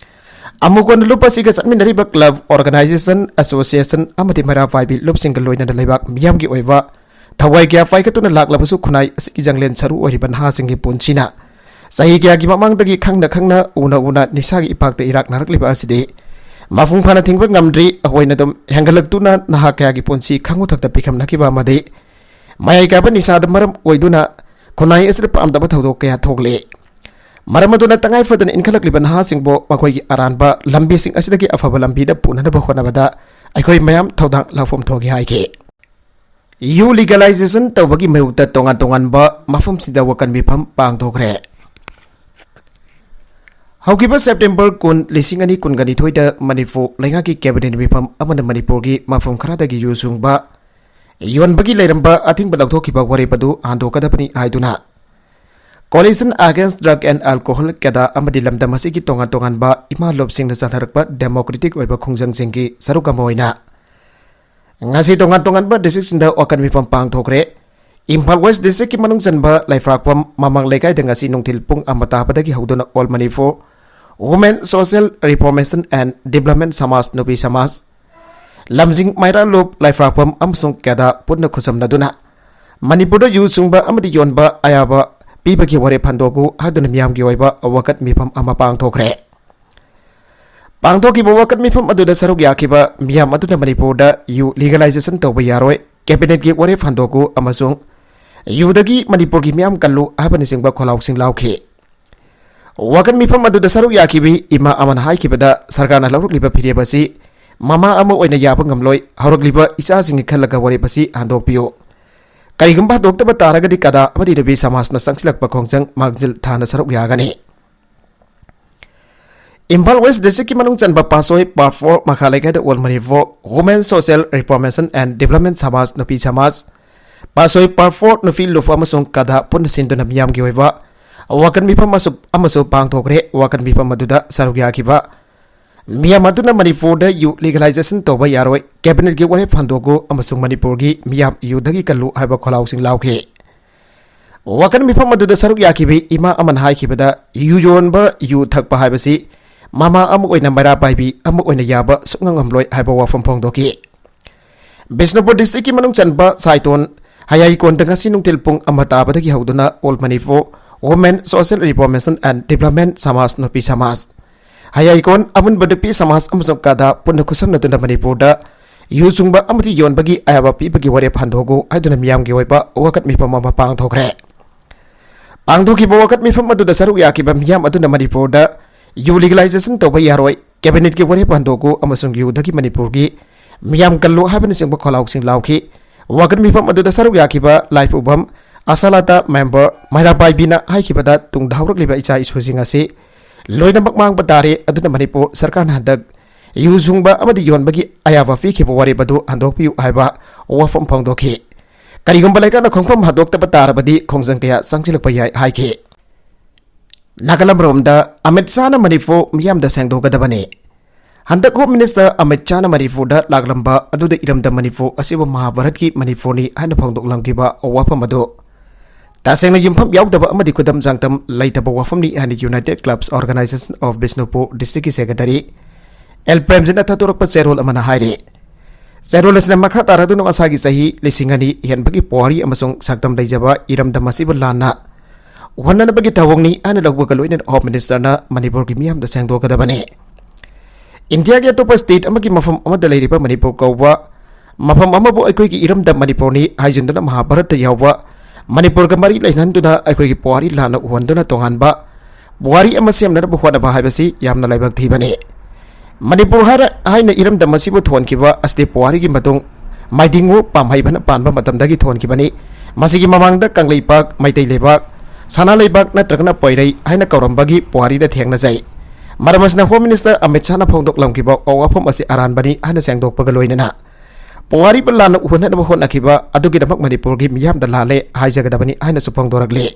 ꯑꯃꯨꯛ ꯀꯣꯟꯅ ꯂꯨꯞ ꯑꯁꯤꯒ ꯆꯠꯃꯤꯟꯅꯔꯤꯕ ꯀ꯭ꯂꯕ, ꯑꯣꯔꯒꯅꯥꯏꯖꯦꯁꯟ, ꯑꯦꯁꯣꯁꯤꯌꯦꯁꯟ ꯑꯃꯗꯤ ꯃꯩꯔꯥ ꯄꯥꯏꯕꯤ ꯂꯨꯞꯁꯤꯡꯒ ꯂꯣꯏꯅꯅ ꯂꯩꯕꯥꯛ ꯃꯤꯌꯥꯝꯒꯤ ꯑꯣꯏꯕ ꯊꯋꯥꯏ ꯀꯌꯥ ꯄꯥꯏꯈꯠꯇꯨꯅ ꯂꯥꯛꯂꯕꯁꯨ ꯈꯨꯟꯅꯥꯏ ꯑꯁꯤꯒꯤ ꯌꯥꯡꯂꯦꯟ ꯁꯔꯨ ꯑꯣꯏꯔꯤꯕ ꯅꯍꯥꯁꯤꯡꯒꯤ ꯄꯨꯟꯁꯤꯅ ꯆꯍꯤ ꯀꯌꯥꯒꯤ ꯃꯃꯥꯡꯗꯒꯤ ꯈꯪꯅ ꯈꯪꯅ ꯎꯅ ꯎꯅ ꯅꯤꯁꯥꯒꯤ ꯏꯄꯥꯛꯇ ꯏꯔꯥꯛꯅꯔꯛꯂꯤꯕ ꯑꯁꯤꯗꯤ ꯃꯄꯨꯡ ꯐꯥꯅ ꯊꯤꯡꯕ ꯉꯝꯗ꯭ꯔꯤ꯫ ꯑꯩꯈꯣꯏꯅ ꯑꯗꯨꯝ ꯍꯦꯟꯒꯠꯂꯛꯇꯨꯅ ꯅꯍꯥ ꯀꯌꯥꯒꯤ ꯄꯨꯟꯁꯤ ꯈꯪꯉꯨꯊꯛꯇ ꯄꯤꯈꯝꯅꯈꯤꯕ ꯑꯃꯗꯤ ꯃꯌꯥꯏ ꯀꯥꯕ ꯅꯤꯁꯥꯗ ꯃꯔꯝ ꯑꯣꯏꯗꯨꯅ ꯈꯨꯟꯅꯥꯏ ꯑꯁꯤꯗ ꯄꯥꯝꯗꯕ ꯊꯧꯗꯣꯛ ꯀꯌꯥ ꯊꯣꯛꯂꯤ꯫ ꯃꯔꯝ ꯑꯗꯨꯅ ꯇꯉꯥꯏ ꯐꯗꯅ ꯏꯟꯈꯠꯂꯛꯂꯤꯕ ꯅꯍꯥꯁꯤꯡꯕꯨ ꯃꯈꯣꯏꯒꯤ ꯑꯔꯥꯟꯕ ꯂꯝꯕꯤꯁꯤꯡ ꯑꯁꯤꯗꯒꯤ ꯑꯐꯕ ꯂꯝꯕꯤꯗ ꯄꯨꯅꯅꯕ ꯍꯣꯠꯅꯕꯗ ꯑꯩꯈꯣꯏ ꯃꯌꯥꯝ ꯊꯧꯗꯥꯡ ꯂꯧꯐꯝ ꯊꯣꯛꯏ ꯍꯥꯏꯈꯤ꯫ ꯌꯨ ꯂꯤꯒꯦꯂꯥꯏꯖꯦꯁꯟ ꯇꯧꯕꯒꯤ ꯃꯍꯨꯠꯇ ꯇꯣꯉꯥꯟ ꯇꯣꯉꯥꯟꯕ ꯃꯐꯝꯁꯤꯡꯗ ꯋꯥꯀꯟ ꯃꯤꯐꯝ ꯄꯥꯡꯊꯣꯛꯈ꯭ꯔꯦ꯫ ꯍꯧꯈꯤꯕ ꯁꯦꯞꯇꯦꯝꯕꯔ ꯀꯨꯟ, ꯂꯤꯁꯤꯡ ꯑꯅꯤ ꯀꯨꯟꯒ ꯅꯤꯊꯣꯏꯗ ꯃꯅꯤꯄꯨꯔ ꯂꯩꯉꯥꯛꯀꯤ ꯀꯦꯕꯤꯅꯦꯠ ꯃꯤꯐꯝ ꯑꯃꯅ ꯃꯅꯤꯄꯨꯔꯒꯤ ꯃꯐꯝ ꯈꯔꯗꯒꯤ ꯌꯨ ꯁꯨꯡꯕ ꯌꯣꯟꯕꯒꯤ ꯂꯩꯔꯝꯕ ꯑꯊꯤꯡꯕ ꯂꯧꯊꯣꯛꯈꯤꯕ ꯋꯥꯔꯦꯞ ꯑꯗꯨ ꯍꯟꯗꯣꯛꯀꯗꯕꯅꯤ ꯍꯥꯏꯗꯨꯅ Coalition Against Drug and Alcohol, ꯀꯦꯗꯥ ꯑꯃꯗꯤ ꯂꯝꯗꯝ ꯑꯁꯤꯒꯤ ꯇꯣꯉꯥꯟ ꯇꯣꯉꯥꯟꯕ ꯏꯃꯥ ꯂꯣꯞꯁꯤꯡꯅ ꯆꯠꯊꯔꯛꯄ democratic ꯑꯣꯏꯕ ꯈꯣꯡꯖꯪꯁꯤꯡꯒꯤ ꯁꯔꯨꯛ ꯑꯃ ꯑꯣꯏꯅ ꯉꯁꯤ ꯇꯣꯉꯥꯟ ꯇꯣꯉꯥꯟꯕ districtꯁꯤꯡꯗ ꯋꯥꯀꯠ ꯃꯤꯐꯝ ꯄꯥꯡꯊꯣꯛꯈ꯭ꯔꯦ꯫ ꯏꯝꯐꯥꯜ West districtꯀꯤ ꯃꯅꯨꯡ ꯆꯟꯕ ꯂꯩꯐ꯭ꯔꯥꯛꯄꯝ ꯃꯃꯥꯡ ꯂꯩꯀꯥꯏꯗ ꯉꯁꯤ ꯅꯨꯡꯊꯤꯜ ꯄꯨꯡ ꯑꯃ ꯇꯥꯕꯗꯒꯤ ꯍꯧꯗꯨꯅ All Manipur Women Social Reformation and Development ꯁꯃꯥꯖ, ꯅꯨꯄꯤ ꯁꯃꯥꯖ, ꯂꯝꯖꯤꯡ ꯃꯩꯔꯥ ꯂꯨꯞ, ꯂꯩꯐ꯭ꯔꯥꯛꯄꯝ ꯑꯃꯁꯨꯡ ꯀꯦꯗꯥ ꯄꯨꯟꯅ ꯈꯨꯠꯁꯝꯅꯗꯨꯅ ꯃꯅꯤꯄꯨꯔꯗ ꯌꯨ ꯁꯨꯡꯕ ꯑꯃꯗꯤ ꯌꯣꯟꯕ ꯑꯌꯥꯕ ꯄꯤꯕꯒꯤ ꯋꯥꯔꯦꯞ ꯍꯟꯗꯣꯛꯎ ꯍꯥꯏꯗꯨꯅ ꯃꯤꯌꯥꯝꯒꯤ ꯑꯣꯏꯕ ꯋꯥꯀꯠ ꯃꯤꯐꯝ ꯑꯃ ꯄꯥꯡꯊꯣꯛꯈ꯭ꯔꯦ꯫ ꯄꯥꯡꯊꯣꯛꯈꯤꯕ ꯋꯥꯀꯠ ꯃꯤꯐꯝ ꯑꯗꯨꯗ ꯁꯔꯨꯛ ꯌꯥꯈꯤꯕ ꯃꯤꯌꯥꯝ ꯑꯗꯨꯅ ꯃꯅꯤꯄꯨꯔꯗ ꯌꯨ legalization ꯇꯧꯕ ꯌꯥꯔꯣꯏ, cabinetꯀꯤ ꯋꯥꯔꯦꯞ ꯍꯟꯗꯣꯛꯎ ꯑꯃꯁꯨꯡ ꯌꯨꯗꯒꯤ ꯃꯅꯤꯄꯨꯔꯒꯤ ꯃꯤꯌꯥꯝ ꯀꯜꯂꯨ ꯍꯥꯏꯕꯅꯆꯤꯡꯕ ꯈꯣꯜꯂꯥꯎꯁꯤꯡ ꯂꯥꯎꯈꯤ꯫ ꯋꯥꯀꯠ ꯃꯤꯐꯝ ꯑꯗꯨꯗ ꯁꯔꯨꯛ ꯌꯥꯈꯤꯕꯤ ꯏꯃꯥ ꯑꯃꯅ ꯍꯥꯏꯈꯤꯕꯗ, ꯁꯔꯀꯥꯔꯅ ꯂꯧꯔꯛꯂꯤꯕ ꯐꯤꯔꯦꯞ ꯑꯁꯤ ꯃꯃꯥ ꯑꯃ ꯑꯣꯏꯅ ꯌꯥꯕ ꯉꯝꯂꯣꯏ, ꯍꯧꯔꯛꯂꯤꯕ ꯏꯆꯥꯁꯤꯡꯒꯤ ꯈꯜꯂꯒ ꯋꯥꯔꯦꯞ ꯑꯁꯤ ꯍꯟꯗꯣꯛꯄꯤꯌꯨ꯫ ꯀꯔꯤꯒꯨꯝꯕ ꯍꯟꯗꯣꯛꯇꯕ ꯇꯥꯔꯒꯗꯤ ꯀꯗꯥ ꯑꯃꯗꯤ ꯅꯨꯄꯤ ꯁꯃꯥꯖꯅ ꯆꯪꯁꯤꯜꯂꯛꯄ ꯈꯣꯡꯖꯪ ꯃꯥꯡꯖꯤꯜ ꯊꯥꯅ ꯁꯔꯨꯛ ꯌꯥꯒꯅꯤ꯫ ꯏꯝꯐꯥꯜ West districtꯀꯤ ꯃꯅꯨꯡ ꯆꯟꯕ ꯄꯥꯠꯁꯣꯏ Part four ꯃꯈꯥ ꯂꯩꯀꯥꯏꯗ All Manipur Women Social Reformation and Development ꯁꯃꯥꯖ, ꯅꯨꯄꯤ ꯁꯃꯥꯖ, ꯄꯥꯠꯁꯣꯏ Part four ꯅꯨꯄꯤ ꯂꯨꯞ ꯑꯃꯁꯨꯡ ꯀꯗꯥ ꯄꯨꯟꯅ ꯁꯤꯟꯗꯨꯅ ꯃꯤꯌꯥꯝꯒꯤ ꯑꯣꯏꯕ ꯋꯥꯀꯠ ꯃꯤꯐꯝ ꯑꯃꯁꯨ, ꯑꯃꯁꯨ ꯄꯥꯡꯊꯣꯛꯈ꯭ꯔꯦ꯫ ꯋꯥꯀꯠ ꯃꯤꯐꯝ ꯑꯗꯨꯗ ꯁꯔꯨꯛ ꯌꯥꯈꯤꯕ ꯃꯤꯌꯥꯝ ꯑꯗꯨꯅ ꯃꯅꯤꯄꯨꯔꯗ ꯌꯨ legalization ꯇꯧꯕ ꯌꯥꯔꯣꯏ, cabinetꯀꯤ ꯋꯥꯔꯦꯞ ꯍꯟꯗꯣꯛꯎ ꯑꯃꯁꯨꯡ ꯃꯅꯤꯄꯨꯔꯒꯤ ꯃꯤꯌꯥꯝ ꯌꯨꯗꯒꯤ ꯀꯜꯂꯨ ꯍꯥꯏꯕ ꯈꯣꯜꯂꯥꯎꯁꯤꯡ ꯂꯥꯎꯈꯤ꯫ ꯋꯥꯀꯠ ꯃꯤꯐꯝ ꯑꯗꯨꯗ ꯁꯔꯨꯛ ꯌꯥꯈꯤꯕꯤ ꯏꯃꯥ ꯑꯃꯅ ꯍꯥꯏꯈꯤꯕꯗ, ꯌꯨ ꯌꯣꯟꯕ, ꯌꯨ ꯊꯛꯄ ꯍꯥꯏꯕꯁꯤ ꯃꯃꯥ ꯑꯃ ꯑꯣꯏꯅ ꯃꯩꯔꯥ ꯄꯥꯏꯕꯤ ꯑꯃ ꯑꯣꯏꯅ ꯌꯥꯕ ꯁꯨꯡꯉꯝ ꯉꯝꯂꯣꯏ ꯍꯥꯏꯕ ꯋꯥꯐꯝ ꯐꯣꯡꯗꯣꯛꯈꯤ꯫ ꯕꯤꯁꯅꯨꯄꯨꯔ districtꯀꯤ ꯃꯅꯨꯡ ꯆꯟꯕ ꯁꯥꯏꯇꯣꯟ ꯍꯌꯥꯏꯀꯣꯟꯗ ꯉꯁꯤ ꯅꯨꯡꯊꯤꯜ ꯄꯨꯡ ꯑꯃ ꯇꯥꯕꯗꯒꯤ ꯍꯧꯗꯨꯅ All Manipur Women Social Reformation and Development ꯁꯃꯥꯖ, ꯅꯨꯄꯤ ꯁꯃꯥꯖ, ꯍꯌꯥꯏꯀꯣꯟ ꯑꯃꯨꯟꯕ ꯅꯨꯄꯤ ꯁꯃꯥꯖ ꯑꯃꯁꯨꯡ ꯀꯗꯥ ꯄꯨꯟꯅ ꯈꯨꯠꯁꯝꯅꯗꯨꯅ ꯃꯅꯤꯄꯨꯔꯗ ꯌꯨ ꯁꯨꯡꯕ ꯑꯃꯗꯤ ꯌꯣꯟꯕꯒꯤ ꯑꯌꯥꯕ ꯄꯤꯕꯒꯤ ꯋꯥꯔꯦꯞ ꯍꯟꯗꯣꯛꯎ ꯍꯥꯏꯗꯨꯅ ꯃꯤꯌꯥꯝꯒꯤ ꯑꯣꯏꯕ ꯋꯥꯀꯠ ꯃꯤꯐꯝ ꯑꯃ ꯄꯥꯡꯊꯣꯛꯈ꯭ꯔꯦ꯫ ꯄꯥꯡꯊꯣꯛꯈꯤꯕ ꯋꯥꯀꯠ ꯃꯤꯐꯝ ꯑꯗꯨꯗ ꯁꯔꯨꯛ ꯌꯥꯈꯤꯕ ꯃꯤꯌꯥꯝ ꯑꯗꯨꯅ ꯃꯅꯤꯄꯨꯔꯗ ꯌꯨ legalization ꯇꯧꯕ ꯌꯥꯔꯣꯏ, cabinetꯀꯤ ꯋꯥꯔꯦꯞ ꯍꯟꯗꯣꯛꯎ ꯑꯃꯁꯨꯡ ꯌꯨꯗꯒꯤ ꯃꯅꯤꯄꯨꯔꯒꯤ ꯃꯤꯌꯥꯝ ꯀꯜꯂꯨ ꯍꯥꯏꯕꯅꯆꯤꯡꯕ ꯈꯣꯜꯂꯥꯎꯁꯤꯡ ꯂꯥꯎꯈꯤ꯫ ꯋꯥꯀꯠ ꯃꯤꯐꯝ ꯑꯗꯨꯗ ꯁꯔꯨꯛ ꯌꯥꯈꯤꯕ ꯂꯥꯏꯄꯨꯕꯝ ꯑꯁꯥꯂꯥꯇꯥ member ꯃꯩꯔꯥ ꯄꯥꯏꯕꯤꯅ ꯍꯥꯏꯈꯤꯕꯗ, ꯇꯨꯡꯗ ꯍꯧꯔꯛꯂꯤꯕ ꯏꯆꯥ ꯏꯁꯨꯁꯤꯡ ꯑꯁꯤ ꯂꯣꯏꯅꯃꯛ ꯃꯥꯡꯕ ꯇꯥꯔꯦ꯫ ꯑꯗꯨꯅ ꯃꯅꯤꯄꯨꯔ ꯁꯔꯀꯥꯔꯅ ꯍꯟꯗꯛ ꯌꯨ ꯁꯨꯡꯕ ꯑꯃꯗꯤ ꯌꯣꯟꯕꯒꯤ ꯑꯌꯥꯕ ꯄꯤꯈꯤꯕ ꯋꯥꯔꯦꯞ ꯑꯗꯨ ꯍꯟꯗꯣꯛꯄꯤꯌꯨ ꯍꯥꯏꯕ ꯋꯥꯐꯝ ꯐꯣꯡꯗꯣꯛꯈꯤ꯫ ꯀꯔꯤꯒꯨꯝꯕ ꯂꯩꯉꯥꯛꯅ ꯈꯣꯡꯐꯝ ꯍꯟꯗꯣꯛꯇꯕ ꯇꯥꯔꯕꯗꯤ ꯈꯣꯡꯖꯪ ꯀꯌꯥ ꯆꯪꯁꯤꯜꯂꯛꯄ ꯌꯥꯏ ꯍꯥꯏꯈꯤ꯫ ꯅꯥꯒꯥꯂꯝꯔꯣꯝꯗ ꯑꯃꯤꯠ ꯁꯥꯍꯅ ꯃꯅꯤꯄꯨꯔ ꯃꯤꯌꯥꯝꯗ ꯁꯦꯡꯗꯣꯛꯀꯗꯕꯅꯤ꯫ ꯍꯟꯗꯛ ꯍꯣꯝ ꯃꯤꯅꯤꯁꯇꯔ ꯑꯃꯤꯠ ꯁꯥꯍꯅ ꯃꯅꯤꯄꯨꯔꯗ ꯂꯥꯛꯂꯝꯕ ꯑꯗꯨꯗ ꯏꯔꯝꯗꯝ ꯃꯅꯤꯄꯨꯔ ꯑꯁꯤꯕꯨ ꯃꯍꯥꯚꯥꯔꯠꯀꯤ ꯃꯅꯤꯄꯨꯔꯅꯤ ꯍꯥꯏꯅ ꯐꯣꯡꯗꯣꯛꯂꯝꯈꯤꯕ ꯋꯥꯐꯝ ꯑꯗꯨ ꯇꯁꯦꯡꯅ ꯌꯨꯝꯐꯝ ꯌꯥꯎꯗꯕ ꯑꯃꯗꯤ ꯈꯨꯗꯝ ꯆꯥꯡꯗꯝ ꯂꯩꯇꯕ ꯋꯥꯐꯝꯅꯤ ꯍꯥꯏꯅ United Clubs Organization of Bishnupur District ꯀꯤ ꯁꯦꯀ꯭ꯔꯦꯇꯔꯤ ꯑꯦꯜ ꯄ꯭ꯔꯦꯝꯖꯤꯠꯅ ꯊꯥꯗꯣꯔꯛꯄ ꯆꯦꯔꯣꯜ ꯑꯃꯅ ꯍꯥꯏꯔꯤ꯫ ꯆꯦꯔꯣꯜ ꯑꯁꯤꯅ ꯃꯈꯥ ꯇꯥꯔꯗꯨꯅ ꯃꯁꯥꯒꯤ ꯆꯍꯤ ꯂꯤꯁꯤꯡ ꯑꯅꯤ ꯍꯦꯟꯕꯒꯤ ꯄꯨꯋꯥꯔꯤ ꯑꯃꯁꯨꯡ ꯁꯛꯇꯝ ꯂꯩꯖꯕ ꯏꯔꯝꯗꯝ ꯑꯁꯤꯕꯨ ꯂꯥꯟꯅ ꯎꯍꯟꯅꯅꯕꯒꯤ ꯊꯧꯑꯣꯡꯅꯤ ꯍꯥꯏꯅ ꯂꯧꯕꯒ ꯂꯣꯏꯅꯅ ꯍꯣꯝ ꯃꯤꯅꯤꯁꯇꯔꯅ ꯃꯅꯤꯄꯨꯔꯒꯤ ꯃꯤꯌꯥꯝꯗ ꯁꯦꯡꯗꯣꯛꯀꯗꯕꯅꯤ꯫ ꯏꯟꯗꯤꯌꯥꯒꯤ ꯑꯇꯣꯞꯄ ꯁ꯭ꯇꯦꯠ ꯑꯃꯒꯤ ꯃꯐꯝ ꯑꯃꯗ ꯂꯩꯔꯤꯕ ꯃꯅꯤꯄꯨꯔ ꯀꯧꯕ ꯃꯐꯝ ꯑꯃꯕꯨ ꯑꯩꯈꯣꯏꯒꯤ ꯏꯔꯝꯗꯝ ꯃꯅꯤꯄꯨꯔꯅꯤ ꯍꯥꯏꯖꯤꯟꯗꯨꯅ ꯃꯍꯥꯚꯥꯔꯠꯇ ꯌꯥꯎꯕ ꯃꯅꯤꯄꯨꯔꯒ ꯃꯔꯤ ꯂꯩꯅꯍꯟꯗꯨꯅ ꯑꯩꯈꯣꯏꯒꯤ ꯄꯨꯋꯥꯔꯤ ꯂꯥꯟꯅ ꯎꯍꯟꯗꯨꯅ ꯇꯣꯉꯥꯟꯕ ꯄꯨꯋꯥꯔꯤ ꯑꯃ ꯁꯦꯝꯅꯅꯕ ꯍꯣꯠꯅꯕ ꯍꯥꯏꯕꯁꯤ ꯌꯥꯝꯅ ꯂꯥꯏꯕꯛ ꯊꯤꯕꯅꯤ꯫ ꯃꯅꯤꯄꯨꯔ ꯍꯥꯏꯔ-, ꯍꯥꯏꯅ ꯏꯔꯝꯗꯝ ꯑꯁꯤꯕꯨ ꯊꯣꯟꯈꯤꯕ ꯑꯁꯤꯗꯤ ꯄꯨꯋꯥꯔꯤꯒꯤ ꯃꯇꯨꯡ ꯃꯥꯏꯗꯤꯡꯉꯨ ꯄꯥꯝꯍꯩꯕꯅ ꯄꯥꯟꯕ ꯃꯇꯝꯗꯒꯤ ꯊꯣꯟꯈꯤꯕꯅꯤ꯫ ꯃꯁꯤꯒꯤ ꯃꯃꯥꯡꯗ ꯀꯪꯂꯩꯄꯥꯛ, ꯃꯩꯇꯩ ꯂꯩꯕꯥꯛ, ꯁꯅꯥ ꯂꯩꯕꯥꯛ ꯅꯠꯇ꯭ꯔꯒꯅ ꯄꯣꯏꯔꯩ ꯍꯥꯏꯅ ꯀꯧꯔꯝꯕꯒꯤ ꯄꯨꯋꯥꯔꯤꯗ ꯊꯦꯡꯅꯖꯩ꯫ ꯃꯔꯝ ꯑꯁꯤꯅ ꯍꯣꯝ ꯃꯤꯅꯤꯁꯇꯔ ꯑꯃꯤꯠ ꯁꯥꯍꯅ ꯐꯣꯡꯗꯣꯛꯂꯝꯈꯤꯕ ꯋꯥꯐꯝ ꯑꯁꯤ ꯑꯔꯥꯟꯕꯅꯤ ꯍꯥꯏꯅ ꯁꯦꯡꯗꯣꯛꯄꯒ ꯂꯣꯏꯅꯅ ꯄꯨꯋꯥꯔꯤꯕꯨ ꯂꯥꯟꯅ ꯎꯍꯟꯅꯅꯕ ꯍꯣꯠꯅꯈꯤꯕ ꯑꯗꯨꯒꯤꯗꯃꯛ ꯃꯅꯤꯄꯨꯔꯒꯤ ꯃꯤꯌꯥꯝꯗ ꯂꯥꯜꯂꯦ ꯍꯥꯏꯖꯒꯗꯕꯅꯤ ꯍꯥꯏꯅꯁꯨ ꯐꯣꯡꯗꯣꯔꯛꯂꯤ꯫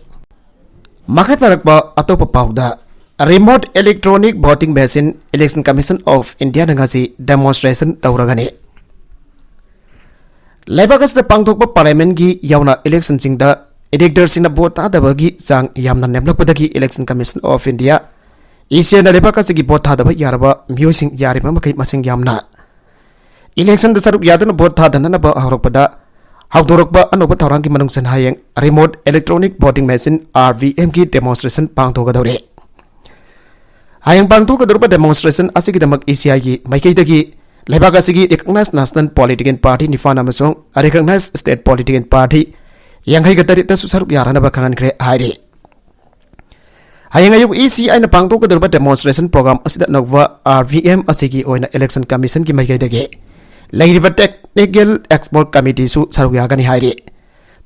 ꯃꯈꯥ ꯇꯥꯔꯛꯄ ꯑꯇꯣꯞꯄ ꯄꯥꯎꯗ, Remote Electronic Voting Machine Election Commission of Indiaꯅ ꯉꯁꯤ demonstration ꯇꯧꯔꯒꯅꯤ꯫ ꯂꯩꯕꯥꯛ ꯑꯁꯤꯗ ꯄꯥꯡꯊꯣꯛꯄ ꯄꯥꯔꯂꯤꯌꯥꯃꯦꯟꯒꯤ ꯌꯥꯎꯅ ꯏꯂꯦꯛꯁꯟꯁꯤꯡꯗ ꯏꯂꯦꯛꯇꯔꯁꯤꯡꯅ ꯚꯣꯠ ꯊꯥꯗꯕꯒꯤ ꯆꯥꯡ ꯌꯥꯝꯅ ꯅꯦꯝꯂꯛꯄꯗꯒꯤ Election Commission of India, E ꯁꯤ ꯑꯥꯏꯅ ꯂꯩꯕꯥꯛ ꯑꯁꯤꯒꯤ ꯚꯣꯠ ꯊꯥꯗꯕ ꯌꯥꯔꯕ ꯃꯤꯑꯣꯏꯁꯤꯡ ꯌꯥꯔꯤꯕ ꯃꯈꯩ ꯃꯁꯤꯡ ꯌꯥꯝꯅ ꯏꯂꯦꯛꯁꯟꯗ ꯁꯔꯨꯛ ꯌꯥꯗꯨꯅ ꯚꯣꯠ ꯊꯥꯗꯅꯅꯕ ꯍꯧꯔꯛꯄꯗ ꯍꯧꯗꯣꯔꯛꯄ ꯑꯅꯧꯕ ꯊꯧꯔꯥꯡꯒꯤ ꯃꯅꯨꯡ ꯆꯟꯅ ꯍꯌꯦꯡ Remote Electronic Voting Machine, R V M ꯒꯤ demonstration ꯄꯥꯡꯊꯣꯛꯀꯗꯧꯔꯤ꯫ ꯍꯌꯦꯡ ꯄꯥꯡꯊꯣꯛꯀꯗꯧꯔꯤꯕ demonstration ꯑꯁꯤꯒꯤꯗꯃꯛ ꯏ ꯁꯤ ꯑꯥꯏꯒꯤ ꯃꯥꯏꯀꯩꯗꯒꯤ ꯂꯩꯕꯥꯛ ꯑꯁꯤꯒꯤ recognized national political party ꯅꯤꯄꯥꯟ ꯑꯃꯁꯨꯡ recognized state political party ꯌꯥꯡꯈꯩꯒ ꯇꯔꯦꯠꯇꯁꯨ ꯁꯔꯨꯛ ꯌꯥꯔꯅꯕ ꯈꯪꯍꯟꯈ꯭ꯔꯦ ꯍꯥꯏꯔꯤ꯫ ꯍꯌꯦꯡ ꯑꯌꯨꯛ ꯏ ꯁꯤ ꯑꯥꯏꯅ ꯄꯥꯡꯊꯣꯛꯀꯗꯧꯔꯤꯕ demonstration program ꯑꯁꯤꯗ ꯑꯅꯧꯕ R V M ꯑꯁꯤꯒꯤ ꯑꯣꯏꯅ Election Commissionꯒꯤ ꯃꯥꯏꯀꯩꯗꯒꯤ ꯂꯩꯔꯤꯕ technical expert committeeꯁꯨ ꯁꯔꯨꯛ ꯌꯥꯒꯅꯤ ꯍꯥꯏꯔꯤ꯫